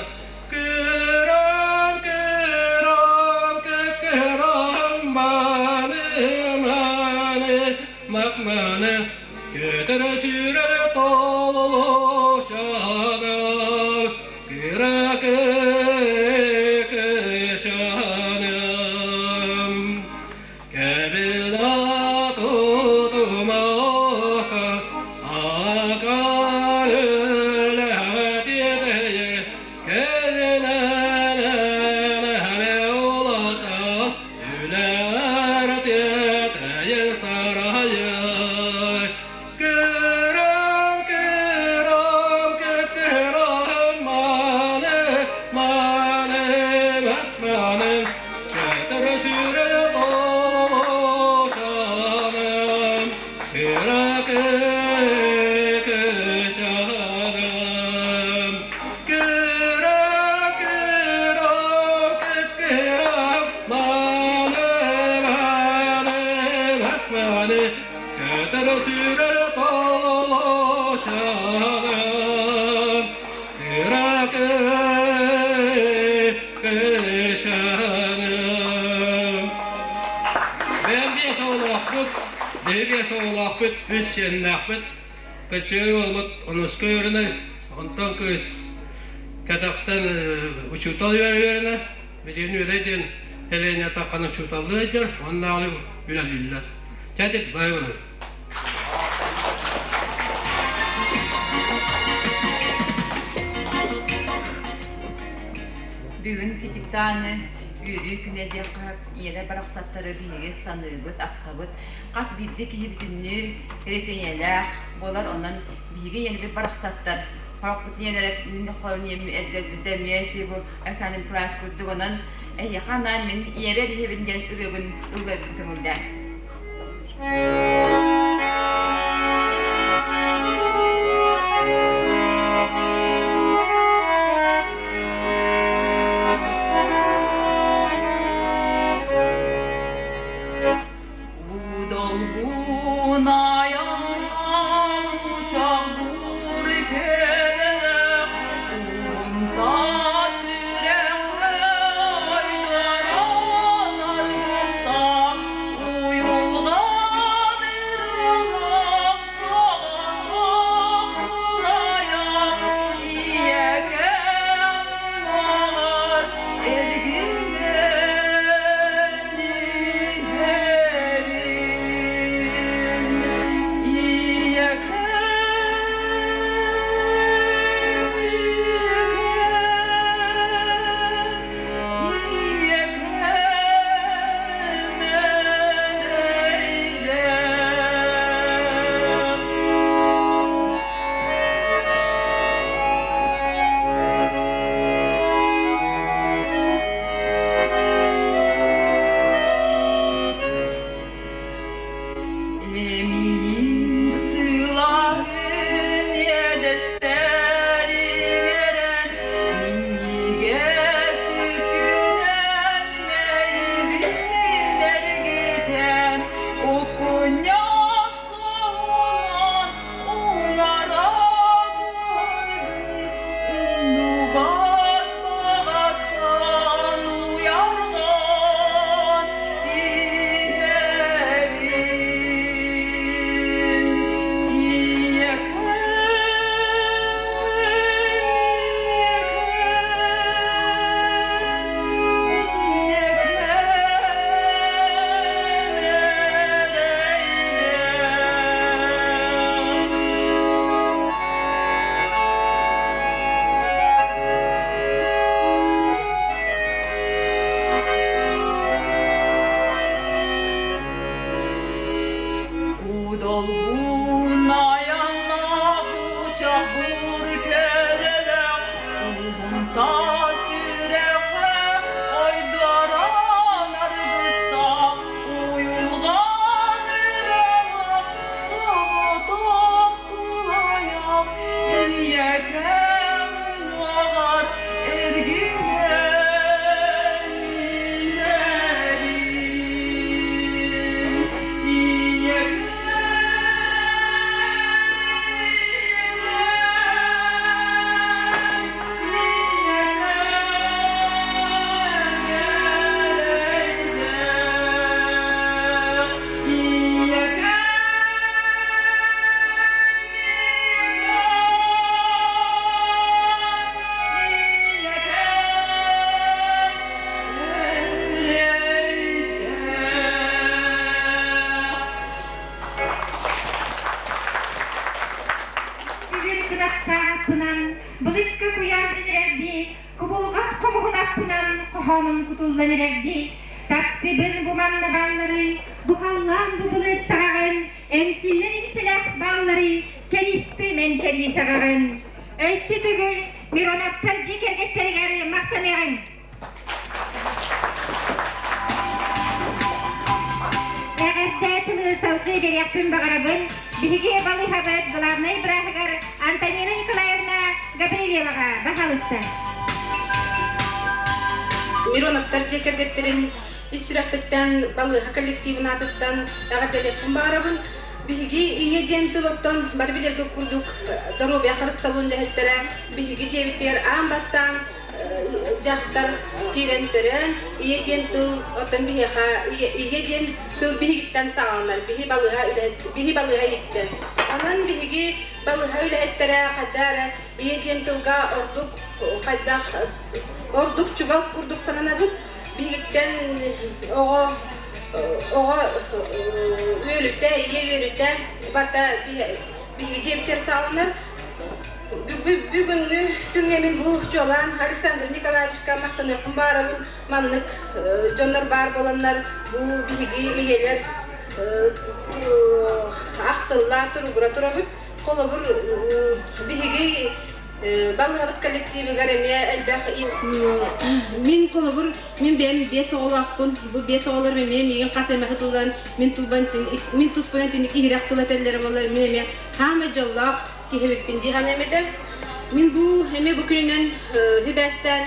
[SPEAKER 11] кыысчааным. Бэйэм биэс оҕолоохпут, биһиги биэс оҕолоохпут, үс сиэннээхпит. Кыччыгый уолбут онуска үөрэнэр, онтон кыыс кэтэхтэн учуутал үөрэнэр. Билигин үөрэ диэн Элээнэ таххан учууталлыы сылдьар, уоннааҕы үлэлииллэр. Чэ, бай болар.
[SPEAKER 12] Бүгүн Китиктааны үөрүү күнэ диэххэ ийэлэр барахсаттары биһиги саныыбыт, ахтабыт. Хас биирдии киһи бүтүннүү кэрэтиэньэлээх буолар, онон биһиги ийэлэрбит барахсаттар Хорохпут ийэлэрэ мин эрдэрбитэ эмиэ ити бу Александр Николаевич курдук онон эһиэхэ анаан мин ийэбэр иһэбин диэн ырыабын ыллыырбын көҥүллээн. Удолгун айаннаан учаллуур кэлэлэх уһунтаас үрэххэ айдаран аргыстаах уйулҕан ырыалаах саҕалаах кылайа ийэкэм уҥуоҕар эргиллэн Эмиийин сылааһын иэдэстэр иҥэрэн, минньигэс үкүнэн мэйибин эргитэн, укунньах суоһунан уҥарабын умнубат баҕаттан уйарҕан иһэбин. Ийэкэм, ийэкэм, ийэкэм эрэйдээх. Удолбун айаннаах учахур кэрэлэх уһун таас үрэххэ ойдорон аргыстаах уйулҕан үрэҕэ соҕотох тулайах ийэкэм уҥуоҕар эргиллэн иһэрин. Ийэкэм, ийэкэм, ийэкэм
[SPEAKER 1] Бүгүн кынаттаах аппынан, былыкка куйаардан эрэрдии, кубулҕат хомуһун аппынан хоһоонум кутуллан эрэрдии, таптыбын бу манна баалларый, бу халлаан бу былыт саҕаҕын, Эҥсиллэр иҥсэлээх баалларый, кэристим эн кэрии саҕаҕын. Өссө төгүл Мироновтар дьиэ кэргэттэригэр махтаныаҕыҥ. Эҕэрдэ тылы салгыы биэриэхпин баҕарабын. Биһиги балыыһабыт главнай бырааһыгар Антонина Николаевна Гаврильеваҕа баһаалыста.
[SPEAKER 13] Мироновтар дьиэ кэргэттэрин ис сүрэхпиттэн балыыһа коллективын аатыттан эҕэрдэлиэхпин баҕарабын. Биһиги ийэ диэн тыл оттон бары билэргэ курдук доруобуйа харыстабылын үлэһиттэрэ биһиги дьиэбитигэр аан бастаан дьахтар киирэн төрөөн, ийэ диэн тыл оттон биһиэхэ ийэ диэн тыл биһигиттэн саҕаланар, биһи балыыһа үлэһит биһи балыыһа иһиттэн. Онон биһиги балыыһа үлэһиттэрэ хайда эрэ ийэ диэн тылга ордук хайдах ордук чугас курдук сананабыт. Биһигиттэн оҕо оҕо үөрүтэ, ийэ үөрүтэ барыта биһиги дьиэбитигэр саҕаланар. Бүгүҥҥү күҥҥэ мин бу чуолаан Александр Николаевичка махтаныахпын баҕарабын. Маннык дьоннор баар буоланнар бу биһиги ийэлэр ахтылла туругура турабыт. Холобур, биһиги балыыһабыт коллективыгар эмиэ элбэх мин холобур мин бэйэм биэс оҕолоохпун бу биэс оҕолорум эмиэ миигин хас эмэ тылынан мин тулбан мин туспунан итинник иһирэх тыл этэллэрэ буоллар мин эмиэ хаамай дьоллоох киһи эбиппин дии саныам этэ мин бу эмиэ бу күнүнэн сибээстээн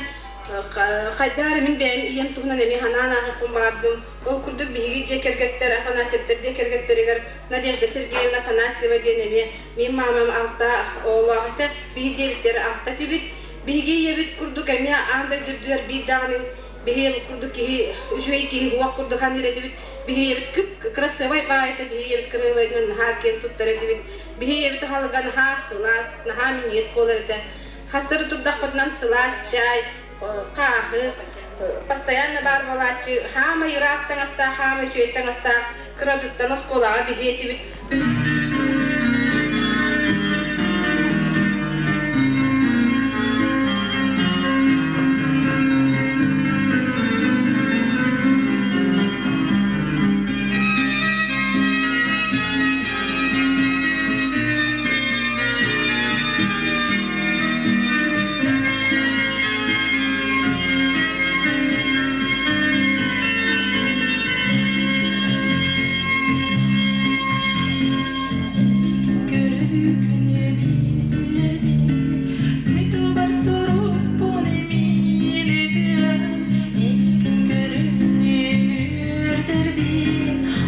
[SPEAKER 13] хайдах эрэ мин бэйэм ийэм туһунан эмиэ санаан ааһыахпын баҕардым ол курдук биһиги дьиэ кэргэттэр Афанасьевтар дьиэ кэргэттэригэр Надежда Сергеевна Афанасьева диэн эмиэ мин маамам алта оҕолоох этэ, биһи дьиэбиттэр алта этибит. Биһиги ийэбит курдук эмиэ аан дойду үрдүгэр биир даҕаны биһи курдук киһи, үчүгэй киһи уох курдук саныыр этибит. Биһи ийэбит кып-кырасыабай баҕайыта, биһи ийэбит кырыабайынан наһаа киэн туттар этибит. Биһи ийэбит аһылыга наһаа сылаас, наһаа минньигэс буолар этэ. Хастары турдахпытынан сылаас чай, хааһы, постоянно баар буолааччы, хаамай ыраас таҥастаах, хаамай үчүгэй таҥастаах, кыратыттан оскуолаҕа биһи этибит.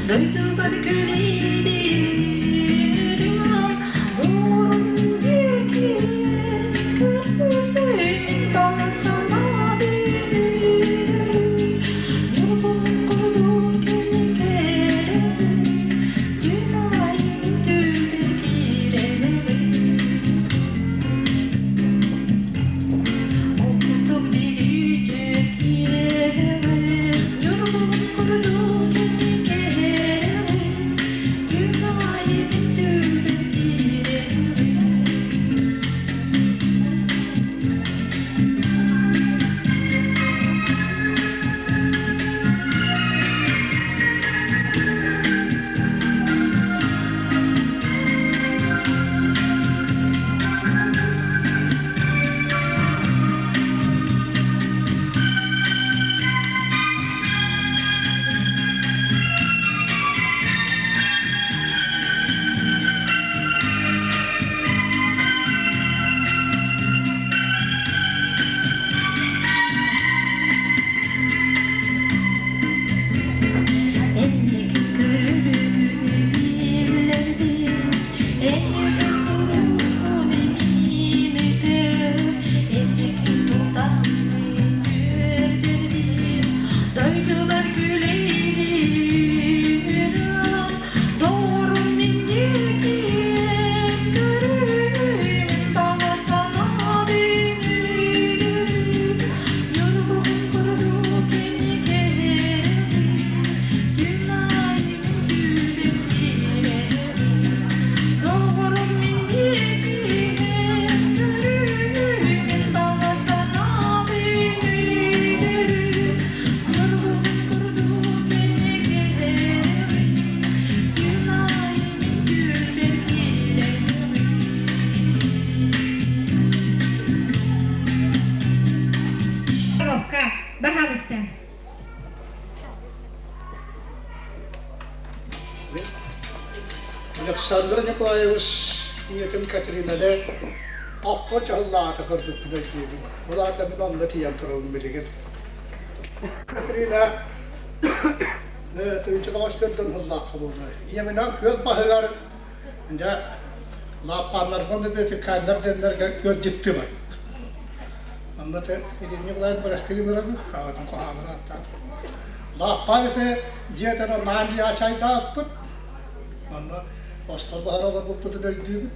[SPEAKER 8] Дойдубар күлэйдиирим, Мурун диэки Дойдулар күлэйдиир Доҕорум мин диэки көрүүм баҕа санаа үүнүүрүм Ньургуһун курдук кини кэрэбин Күн аайы мин түүлүм киирэбин Доҕорум мин диэки көрүүм баҕа санаа үүнүүрүм Ньургуһун курдук кини кэрэбин Күн аайы мин түүлбэр киирэбин
[SPEAKER 1] Коробка, баһаалыста.
[SPEAKER 14] Александр Николаевич ийэтин Катеринаны окко дьаһаллаата көрбүппүн өйдүүбүн. Ол аата мин онно тиийэн турабын билигин. Катерина. Тыынчылаҕас төрдөн сыллаахха буолар. Ийэминээн күөл баһыгар дьэ лааппааннарга уонна бөтүкээннэр диэннэргэ ыалдьыттыыбын. Онно те Ирина Николаевна бырастыы гынарабын, аҕатын хоһоонун ааттаатым. Лааппаан ити дьиэтин наан дьиэҕэ чайдаабыппыт. Онно остуол баһар олорбуппутун өйдүүбүт.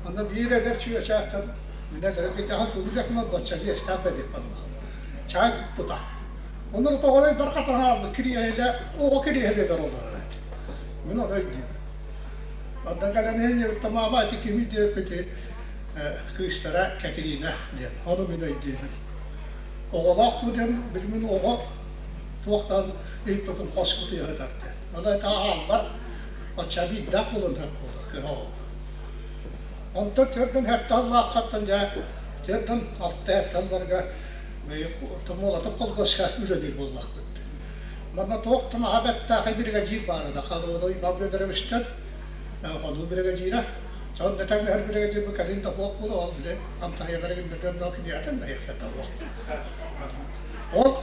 [SPEAKER 14] Онно биир эдэр чүөчээхтэн мин эдэр киһиэхэ тугу дьакынан дочча биэстээх бэдик барбыт. Чай куппута. Онно тоҕорой бархатан хаалбыт кириэһилэ оҕо кириэһилэтэр олорор этэ. Мин ону өйдүүбүн. Онно кэлэн иһин маама ити кими диэбиппити кыыстара Катерина диэн. Ону мин өйдүүбүн. Оҕолоох дуу диэн билимин оҕо туохтан ыйыппытын хоску тыаһытар диэн. Ону это аалбар оччо биирдээх буолан сөп буолар кыра оҕо. Онтон төрдүн хатталлааххаттан дьэ төрдүн алта хатталларга Молотов колхозка үлэлиир буоллахпыт. Манна туох да наһаа бэртээхэй биригэдьиир баара да Халыылай Иван Федоровичтан хонуу биригэдьиирэ. Дьон да тэҥнэһэр биригэдьиир бу кэлин да суох буолуо, ол били амтаһыйалара гыннардан да киниэтин да иэхтэр да суох. Ол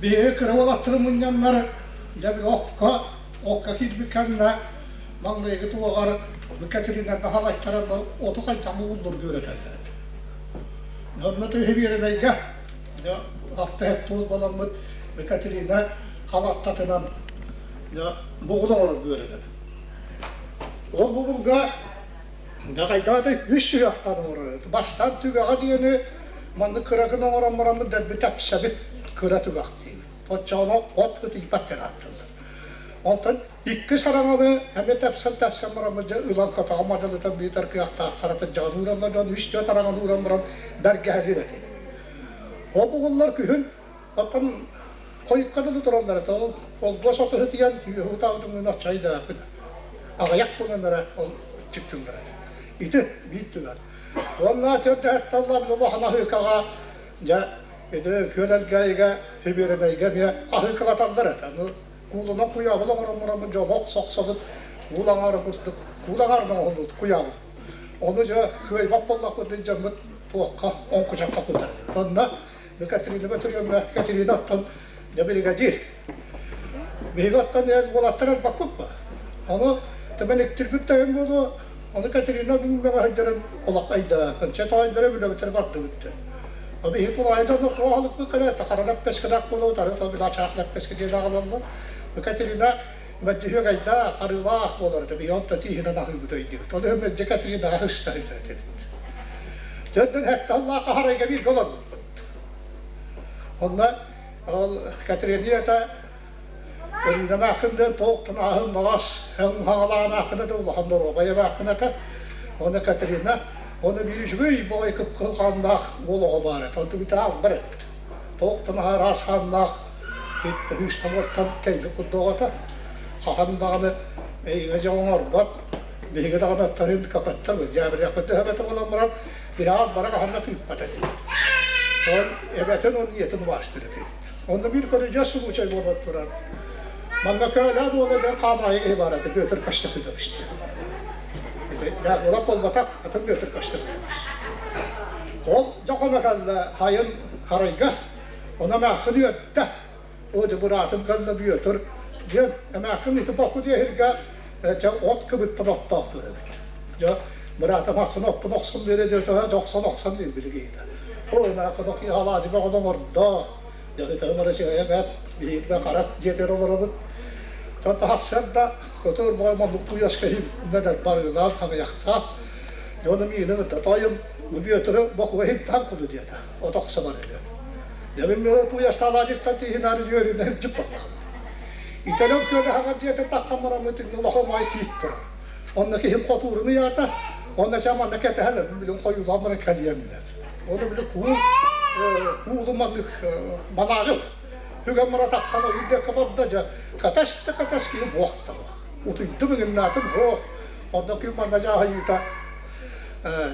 [SPEAKER 14] биһиги кыра уолаттары мунньаннар дьэ били окко, окко киирбит кэннэ маҥнайгы туоҕар бу Катеринаны халайтараннар оту хайдах буллурга үөрэтэллэр этэ. Онно төһө биэрэмэйгэ алта-сэттэ буоламмыт Екатерина халаттатынан бугул оҥорорго үөрэнэбит. Ол бугулга хайдаҕа үс сүһүөхтэн оҥорор этэ. Бастаан түгэҕэ диэни маннык кыра гына оҥорон бараммыт дэлби тэпсэбит кыра түгэх диибит. Оччоҕуна от ытыйбат диэн ааттыыллар. Онтон Иккис араҥаны эмиэ тэпсэн-тэпсэн бараммыт дьэ ылан хотоҕо мадьалытан биитэр кыахтаахтара тыдьаҕын уураллар дьон үс-түөрт араҥаны ууран баран бэргэһэлиир этим. Ол бугуллар күһүн оттон хойукка дылы тураллар этэ. Ол холбуос отуһутуйан үөһү утаабытым оччойдаахпыт. Аҕыйах буолан эрэ ол чыктыллар этэ. Ити биир түгэн. Уонна төрдөһөтталлар улахан аһыыкаҕа дьэ ити күөл Элгээйигэ, Сибиэрэмэйгэ эмиэ аһыыкалаталлар этэ. Куулунан куйаабыл оҥорон бараммыт дьэ олох сохсобут куул аҥаара курдук куул аҥаарынан оҥоһуллубут куйаабыл. Ону дьэ кыайбат буоллахпытына дьоммут туохха оҥкучахха кутар. Онно Екатерина Петровна Катерина оттон дьэ биригэдьиир. Биһиги оттон уолаттар элбэхпит ба. Ону Тэмэниктирбит тайын буолуо, ону Катерина бүгүҥҥэ сылдьарын олох айдаакын. Чэ тоойдоро билэбитэр бардыбыт диэн. Ону иһит улаайда онно туох кэлэ тахаран эппэскэлээх буолуо, ары то билачаах эппэскэ диэн аҕалаллар. Катерина мэлдьи айдаах, арыылаах буолар этэ, биһи онто тииһинэн аһыыбыт өйдүүбүт. Ол иһин мэлдьи Катерина аһыста этибит. Төрдүн хэтталлаах аһарайга бииргэ олорбуппут. Онно ол Катерина это Өрүүнэмээххин диэн туох тунааһын баҕас хаҥалаамааххына да улахан доруобай эмээххин этэ. Уонна Катерина уонна биир үчүгэй баҕайы кып-кыһыл хааннаах уол оҕо баар этэ. Онтубута албар эппит. Туох тунааһа араас хааннаах үстэн кэлбит курдук оҕото. Хаһан даҕаны эйиҥэ дьэ оҥорбот. Биһиги даҕаны аттарын көкөттөр, дьээбэлиэхпит да буолан баран, биһиги бара хаһан да тыыппат этибит. Ол эбэтин уонна ийэтин убаастыыр этибит. Онно биир көрүдьүөс случай буолан турар. Манна көөлөөн уола диэн хаамаайы киһи баар этэ, Петр Костякинович диэн. Уолап буолбатах, атын Петр Костякинович. Ол дьохоно кэллэ хайын харайга, ону эмээххин үөрдэ. Оо, дьэ быраатым кэллэ Бүөтүр диэн эмээххин ити боху диэһиргэ дьэ от кыбыттан оттоох турар эбит. Дьэ быраатым ахсын оппун охсон биэрэ диэтэ, дьэ охсон охсон биэрбит киһитэ. Оо, эмээххин окуйа алаадьы бөҕөнү оҥордо. Дьэ ытаһым эрэ сирэйэ бэрт, биһиги харат дьиэтигэр олоробут. Дьон тахсыар да көтөр баҕай маннык куйас киһи нэнэр барыылаах, хамыйахтаах. Дьону миинин ытта тойум, Бүөтүрү бокуга иһиттээн куду диэтэ. От охсо барыга. Дьэбин миэхэ куйас алаадьыттан тииһинаары дьүөрүнэ сылдьып буоллаҕым. Итэлэн күөлэ хаҥар дьиэтин таххан бараммыт иннин улахан маай тиит турар. Онно киһим хотуурун ыйаата, онно чэ манна кэтэһэн эбин билин хойуулаан баран кэлиэм диэн. Ону били куул куулу маннык манаагым. Үгэн бара таххан ойуур диэккэ барда дьэ катас да катас киһи буох да буох. Утуйдум иҥиннаатым буох. Онно күн манна дьааһыйыыта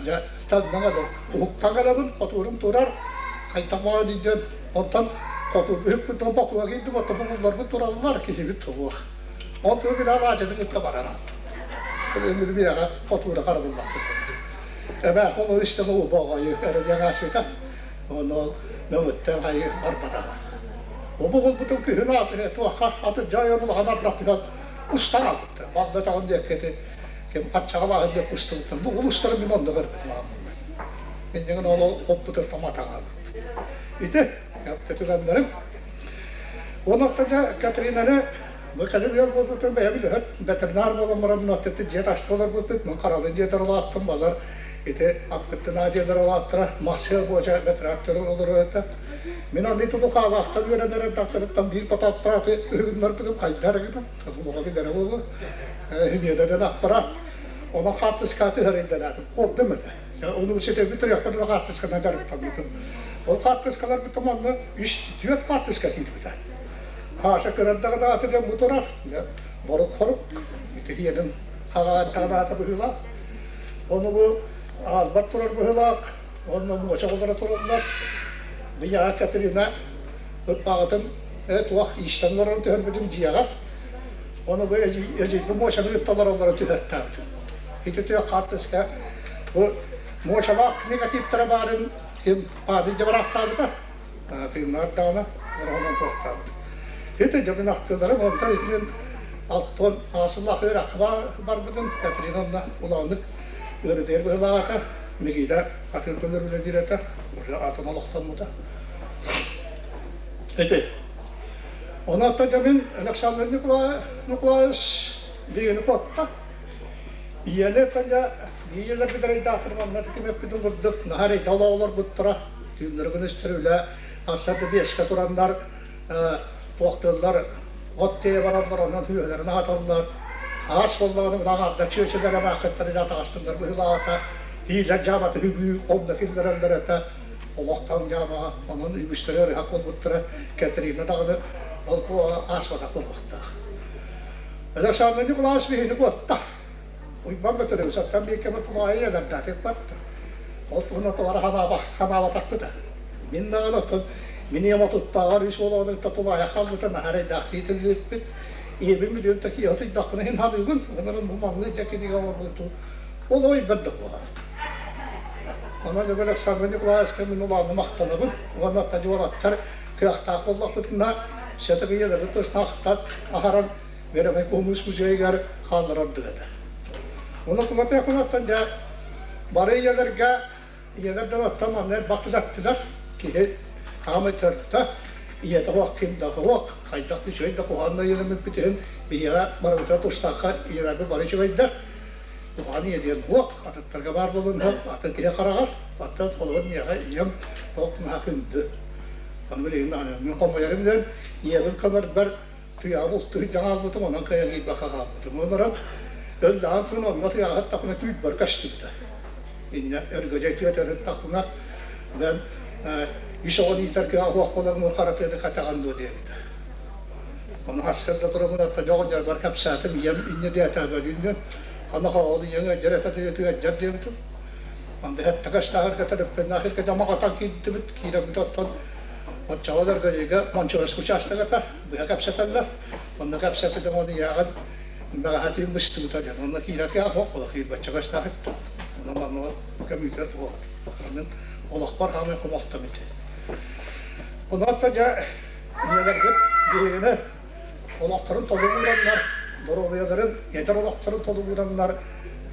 [SPEAKER 14] дьэ таҥнаҥа да уһуктан кэлэбин, хотуурум турар, хайдах баҕа диэн онтон хотуурбу үһүкпүттэн бокуга киирдим, оттон бугулларбыт тураллар, киһибит суох. Ол тугу билэ алаадьытын кытта барар. Миэхэ хотуура харабыллаппыт. Эбээх ол истэн уу боҕойу эрэ диэн аасыта, ону мөҥүттэн хайы барбатаҕа. Бу булбутун күһүн туохха аты дьайар улахан ардах түһэн устан аалбыттар. Балдатаҕын диэки ити ким аччаҕалааһын диэки устубуттар. Бу улуустары мин онно көрбүтүм ааммын. Иннигин ол оппутун таматаҕа. Ити түгэннэрим. Онон дьэ Катеринаны бу кэлин ыал буолбутун бэйэм үлэһит ветеринар буолан баран аттыты дьиэ таска олорбуппут. Мин харалы дьиэтэр улааттым балар ити аппыттына дьиэлэр улааттара Махсыа буоча ветеринар олорор этэ. Мин аны тулукаалаахтан үөрэнэр эрдэхтэриттэн биир потаппарааты ыһыгыннарбытым хайдах эрэ гынан, олоҕо билэрэ буолуо, химиядаден аппараат. Онон хаартыскааты ыһарыйдалаатым, кордум этэ. Ону ситэбит төрүөхпүт хаартысканан дьарыктаммытым. Ол хаартыскаларбытым онно үс түөрт хаартыска киирбитэ. Хаша кырардаҕына аты диэн бу турар, борук-хорук, ити иэнин хаҕааттаҕына аата быһыылаах. Ону бу аалбат турар быһыылаах, Уонна муоча оҕолоро тураллар. Быйаҕа Катерина ыппаҕытын туох иистэн олорон түһэрбитин дьиэҕэ. Ону бу эдьиийбин муочаны кытта олороллоро түһэртээбитим. Ити түөх хаартыска бу муочалаах негативтара баарын ким Павел дьабараахтаабыта. Тыыннаах даҕаны ороһунан туохтаабыт. Ити дьонун ахтыыларым онтон итинэн алтон аасыллаах үөрэххэ барбытым. Катерина онно улааннык ыарытыйар быһыылаах Никита атын көнөр үлэлиир этэ, уже атын олохтоммута. Ити. Онон мин Александр Николаевич биһигини куотта. Ийэни таня ийэлэр билэрейдаахтар манна кимэппитин курдук наһаа эрэйдэ олорбуттара. Түүннэри күнүстэр үлэ ассарда биэскэ тураннар туохтууллар от тиэйэ бараллар, онон үөһэлэрин аһаталлар. Аас буоллаҕына улаҕаарда чүөчэлэр эмээххиттэр илэ атаҕастыыллар быһыылаата. Иилэр дьаамата үгүү онно киллэрэллэр этэ. Олохтон дьаамаҕа онон үгүстэрэ ыарыһах буолбуттара. Катерина даҕаны ол ааспатах буолуохтаах. Александр Николаевич биһини куотта. Уйбан Бөтөрөбүс оттон биир кэми тулаайы эдэрдээтик барда. Ол туһунан тоҕо ханаабатахпыта. Мин даҕаны оттон мин ийэм отуттааҕар үс уол оҕону кытта тулаайах хаалбыта наһаа эрэйдээх иитиллибиппит. Ийэбин билиэм да киһи отуйдахпына иһин саныыбын. Онон бу маннык дьэ кинигэ оҥорбутун ол ой бэрдэ буолар. Онон Өбөл Александр Николаевичка мин улаанна махтанабын уонна уолаттар кыахтаах буоллахпытына сэтик ийэлэрин тустаахтан аһаран Веромай Кумус музейыгар хаалларар этэ. Ону куматыахпынаттан дьэ бары ийэлэргэ ийэлэр да оттон манна элбэх киһи хаамай төрдө ийэтэ суох ким да суох хайдах да үчүгэй да куһаҕан да ийэлэммиппит иһин биһиэхэ барыбытыгар тустаахха ийэлэрбит бары үчүгэйдэр куһаҕан ийэ диэн суох атыттарга баар буолуон сөп атын киһи хараҕар оттон холобур миэхэ ийэм туох наһаа күндү ону билигин мин хомойорум диэн ийэбин көмөрбөр тыаҕа бултуу дьаҥаалбытым, онон кыайан киирбэккэ хаалбытым. Ол өллөҕөн күн онно тыаҕа сыттахпына түүл көстүбүтэ. Инньэ өргөдьөй тыата сыттахпына, бэл үс оҕону иитэр кыаҕа суох буолан хара тыаны кэтэҕин дуо диэбитэ. Ону сарсыарда тураммын атта дьоҕонньорбор кэпсээтим, ийэм инньэ диэтэ бөлүүннүн, ханна хоҕол ийэҥ ыалдьар этэ тыа ыалдьар диэбитим. Онно сэттэ көстөөх төрөппүннээх иргэ дьамаҕатан киирдибит, киирэммит оттон оччоҕо Өргөдьөйгө Мончуорск учаастагата быһа кэпсэтэллэр. Онно кэпсэппитим ол ийэҕин бэҕэһээ түүн быстыбыта диэн. Онно киирэргэ суох буола киирбэччэ көстөөх иттим. Онон манна көмүүтэ туох. Мин олохпор хаамай хомолтом ити. Онон дьэ ийэлэргит биһигини олохторун толугураннар, доруобуйаларын, эдэр олохторун толугураннар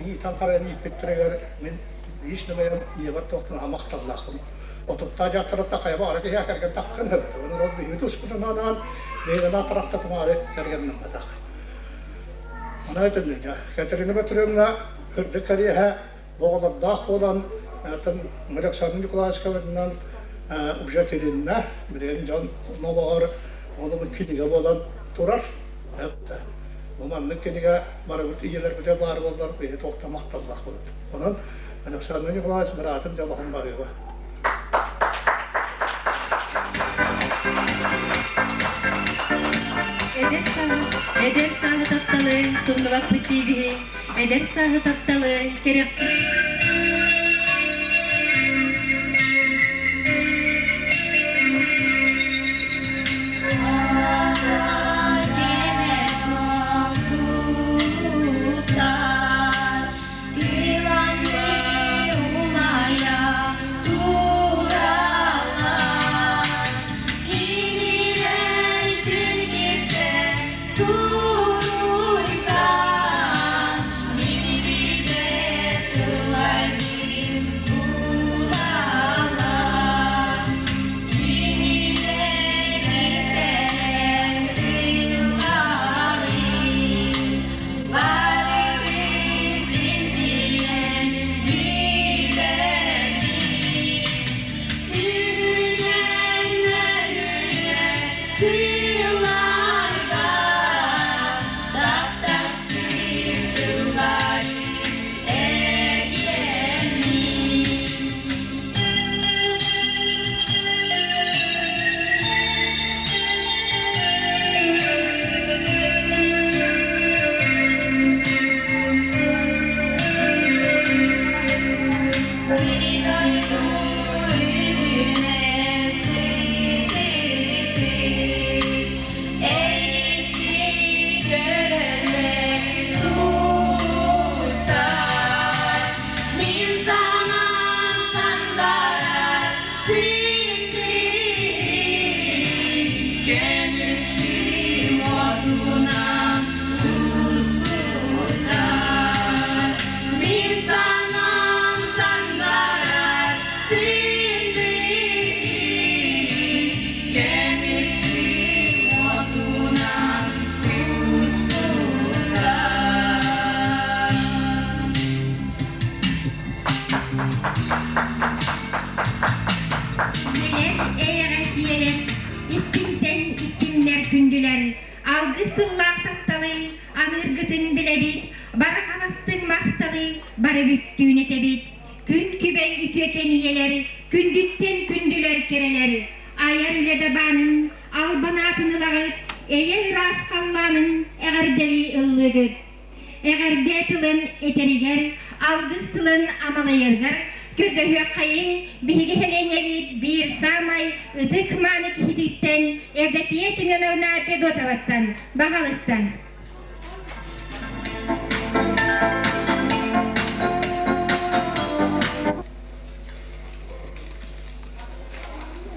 [SPEAKER 14] иитэн харайан ииппиттэригэр мин лично бэйэм ийэбэр туохтан махталлаахпын. Отуттаах дьахтарыттан хайа баҕара киһи кэргэн таххан сөп. Онон ол биһиги туспутун анаан бэйэлээх тарахтатымаары кэргэннэммэтэх. Аны этиннэ Катерина Петровна үрдүк кэриэһэ оҕолордоох буолан атын Александр Николаевичкаларынан уже тилиннэ. Билигин дьон олоҕор ол кинигэ буолан турар. Бу маннык кинигэ барыбыт ийэлэрбитэ баар буоллар биһи туохта махталлаах буолат. Онон Александр Николаевич быраатым дьолоһун барыаба.
[SPEAKER 2] Эдэр сааһы, эдэр сааһы тапталы тумнубаппыт диибиһи, эдэр сааһы тапталы кэрэхсии
[SPEAKER 8] Көмүс кыым отунан кууспута. Мин санаам сандарар синдигин, Көмүс кыым отунан кууспута.
[SPEAKER 1] Үлэлэр эйэҕэс ийэлэр, истиҥтэн истиҥнэр күндүлэр, алгыс тыллаах тапталы аныыргытын билэбит, барҕа бастыҥ махталы бары бүттүүн этэбит. Күн күбэй үтүөкэн ийэлэр, күндүттэн күндүлэр кэрэлэр, айар үлэ дабаанын, албан аатын ылаҕыт, эйэ ыраас халлаанын эҕэрдэлии ыллыыгыт. Эҕэрдэ тылын этэригэр, алгыс тылын амалыйарыгар көрдөһүөххэйиҥ биһиги сэлиэнньэбит биир саамай ытык-мааны киһититтэн Евдокия Семеновна Федотоваттан баһалыстан.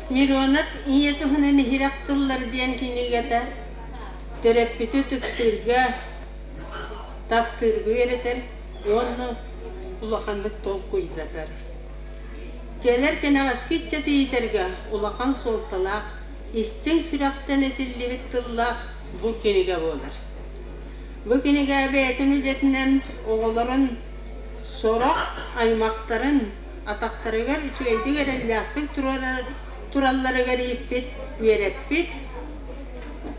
[SPEAKER 15] Миронов ийэ туһунан иһирэх тыллар диэн кинигэтэ төрөппүтү ытыктыырга, таптыырга үөрэтэр уонна улаханнык толкуйдатар. Кэлэр кэнэҕэски ыччаты иитэргэ улахан суолталаах, истиҥ сүрэхтэн этиллибит тыллаах бу кинигэ буолар. Бу кинигэ бэйэтин идэтинэн оҕолорун сорох аймахтарын атахтарыгар үчүгэйдик эрэллээхтик туралларыгар ииппит, үөрэппит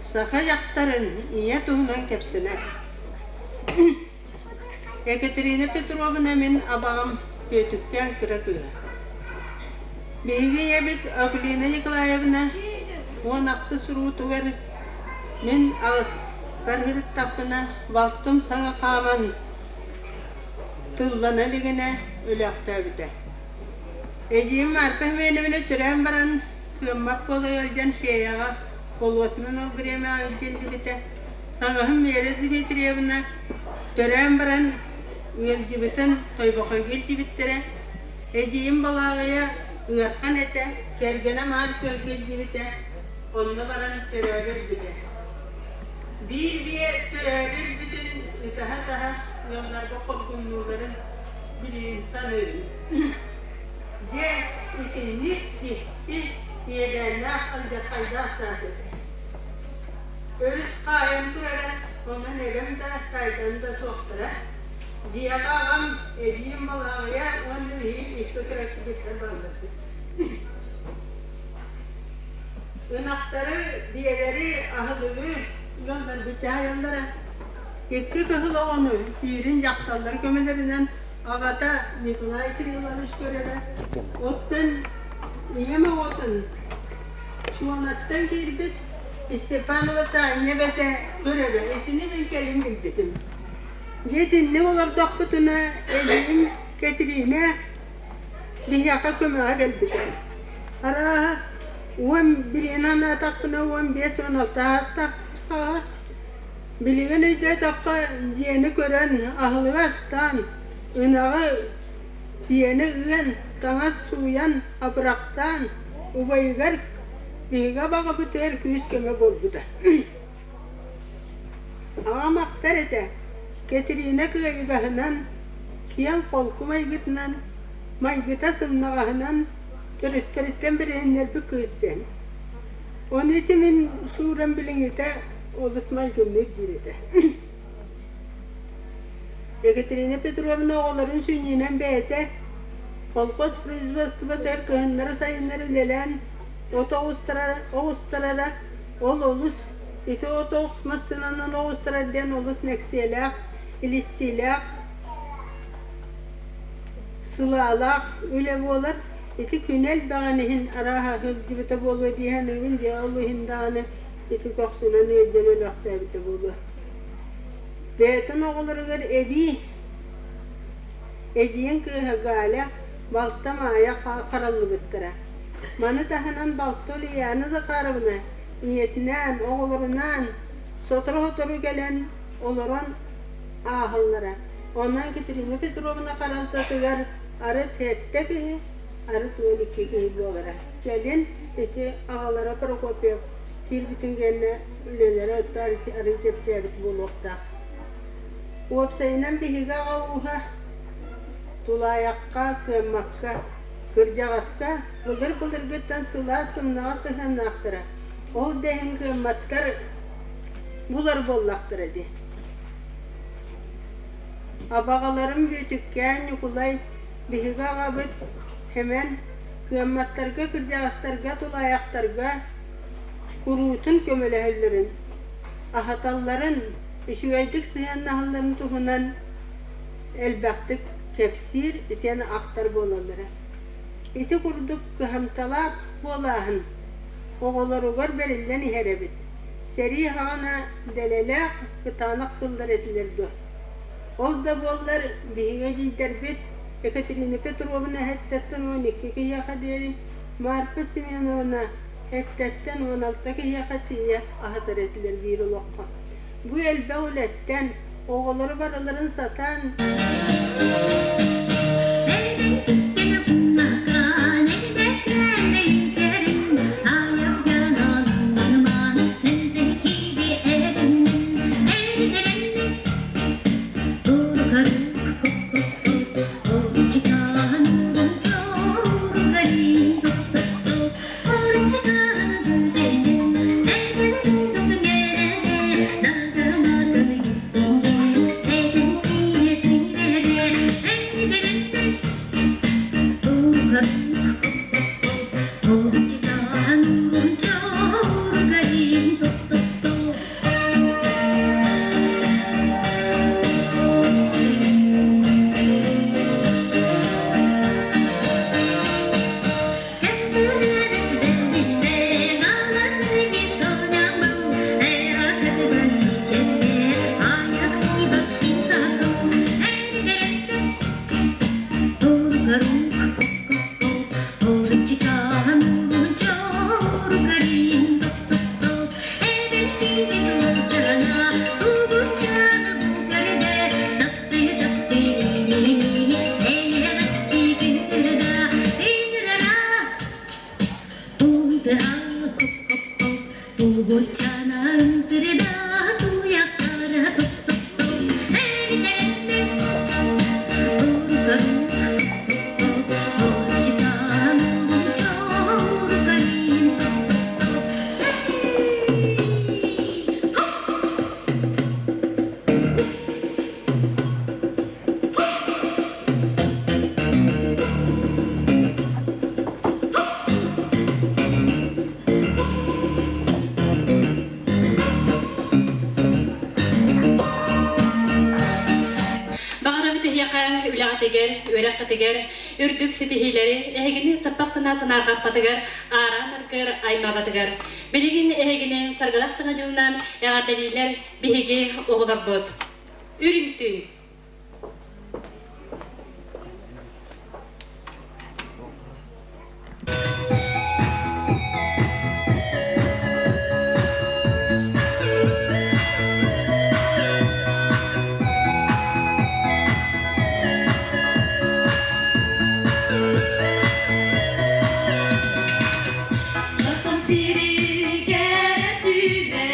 [SPEAKER 15] Саха дьахтарын ийэ туһунан кэпсэнэр. Екатерина Петровна мин абаҕам Бүөтүккээн кыра кыыһа. Биһиги ийэбит Акулина Николаевна 16 суруутугар мин аҕыспар сырыттахпына балтым саҥа хааман тыллана илигинэ өлөөхтөөбүтэ. Эдьиийим Марфа Семеновна төрөөн баран кыаммат буола ыалдьан феяҕа болуотунан ол бириэмэҕэ илдьиллибитэ. Саҥаһым Вера Дмитриевна төрөөн баран ыалдьыбытын Тойбохойго илдьибиттэрэ. Эдьиийим Балааҕыйа ыарахан этэ, кэргэнэ Маар Күөлгэ илдьибитэ, онно баран төрөөрү өлбүтэ. Биир биэ төрөөрү өлбүтүн ытаһа-ытаһа ыалларга хоргуннууларын билигин саныыбын. Дьэ, итинник дьикти иэдээннээх алдьархайдаах саас этэ. Өрүс хаайан турара, онон эбэм да, таайдарым да суохтара. Дьиэҕэ аҕам, эдьиийим Балааҕыйа уонна биһиги икки кыракыйдыттар барбыппыт. Ынахтары, биэлэри, аһылыгы ыалларбыт дьаһайаллара. Икки кыһыл оҕону биирин дьахталлар көмөлөрүнэн аҕата Николай Кириллович көрөрө. Оттон ийэм оҕотун Чуонаттан киирбит Степанова Таня эбэтэ көрөрө. Итини мин кэлин билбитим. Дьэ итинник олордохпутуна эдьиийим Кэтириинэ биһиэхэ көмөҕө кэлбитэ. Арааһа 11-ни анаатахпына 15 16 аастахха Билигин өйдөөтөххө, дьиэни көрөн, аһылыгы астаан, ынаҕы, биэни ыан, таҥас сууйан, абырахтаан, убайыгар биһиги абаҕабытыгар күүс-көмө буолбута. Аҕам ахтар этэ, Кэтириинэ кыайыгаһынан, киэҥ-холку майгытынан, майгыта сымнаҕаһынан төрүттэриттэн бэриһиннэрбит кыыс диэн. Ону ити мин суурам билиҥҥитэ олус майгынныыр диир этэ. Екатерина Петровна оҕолорун сүнньүнэн бэйэтэ колхоз производствотыгар кыһыннары-сайыннары үлэлээн от оҕустарара, ол олус ити от оҕус массыынанан оҕустарар диэн олус нэксиэлээх, илистиилээх, сылаалаах үлэ буолар. Ити күнэ элбэҕин иһин арааһа сылдьыбыта буолуо дии саныыбын, дьэ ол иһин даҕаны ити көхсүнэн ыалдьан өлөөхтөөбүтэ буолуо. Бэйэтин оҕолоругар эбии эдьиийин кыыһа Галя, балта Маайа хараллыбыттара. Маны таһынан балта Ульяна Захаровна ийэтинээн, оҕолорунаан сотору-сотору кэлэн олорон ааһаллара. Онон Екатерина Петровна харалтатыгар арыт сэттэ киһи, арыт 12 киһи буолара. Кэлин ити аҕалара Прокопьев. Киирбитин кэннэ үлэлэрэ отто арыый чэпчээбит буолуохтаах. Уопсайынан биһиги аҕа ууһа тулаайахха, кыаммакка, кырдьаҕаска былыр-былыргыттан сылаас сымнаҕас сыһыаннаахтара. Ол да иһин кыамматтар булар буоллахтара дии. Абаҕаларым Бүөтүккээн Ньукулай биһиги аҕабыт Сэмэн кыамматтарга, кырдьаҕастарга, тулаайахтарга куруутун көмөлөһөллөрүн, аһаталларын, үчүгэйдик сыһыаннаһалларын туһунан элбэхтик кэпсиир итиэннэ ахтар буолаллара. Ити курдук кыһамталаах буолааһын оҕолоругар бэриллэн иһэр эбит. Сэрии саҕана дэлэлээх кытаанах сыллар этилэр дуо? Ол да буоллар биһиги эдьиийдэрбит Екатерина Петровна эһэттэттэн 12 киһиэхэ диэри, Марфа Семеновна эттэттэн 16 киһиэхэ тиийэ аһатар этилэр биир олоххо. Бу элбэх үлэттэн, оҕолору барыларын сатаан
[SPEAKER 2] Баҕарабыт эһиэхэ үлэҕитигэр, үөрэххитигэр үрдүк ситиһиилэри, эһигини саппах санаа санаарҕаппатыгар, аараан аргыар аймаабатыгар. Билигин эһигини саргылах саҥа дьылынан эҕэрдэлииллэр биһиги оҕолорбут. Үрүҥ түүн.
[SPEAKER 8] Сахам сиригэр түүнэ,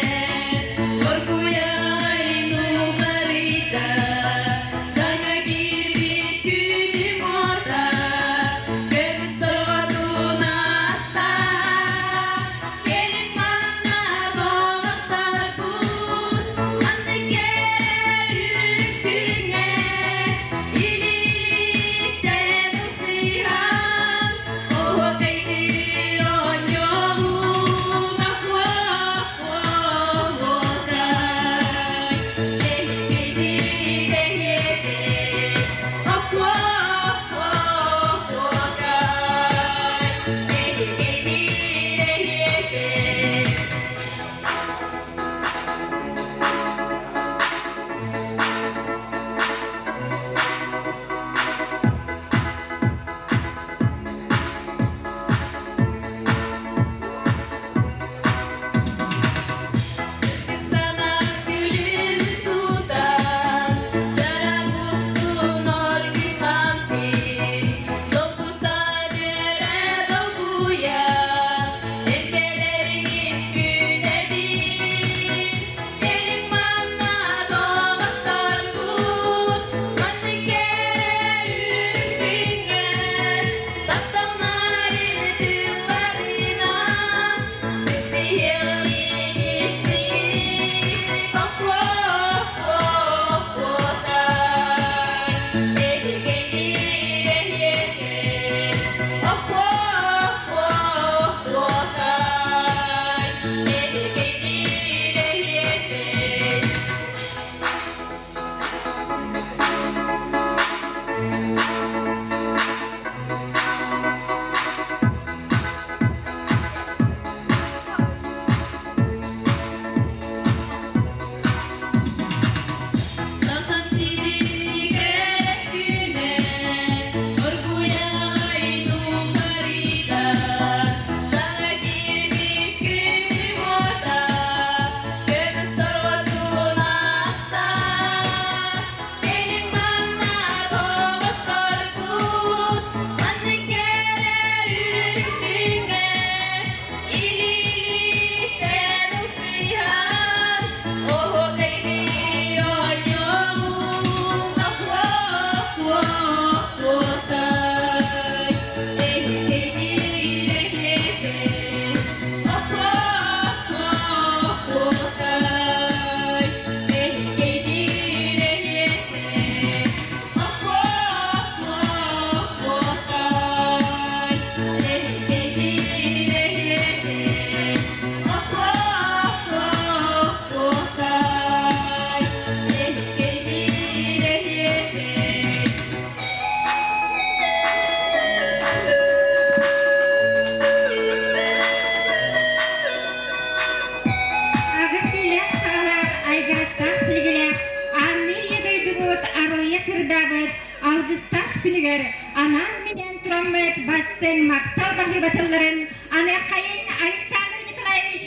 [SPEAKER 8] оргуйай нугарыйда.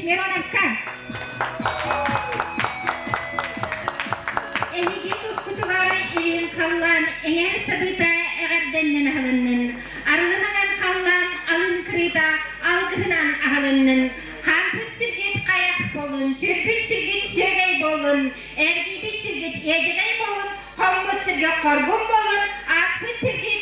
[SPEAKER 1] Мироновка! Эһиги тускутугар илин халлаан эҥэр сабыыта эҕэрдэннэн аһылыннын, арылы маҥан халлаан алын кырыыта алгыһынан аһылыннын, хаампыт сиргит хайах буолун, сүүрбүт сиргит сүөгэй буолун, эргийбит сиргит иэдьэгэй буолун, хоммут сиргэ хоргун буолун, ааспыт сиргит.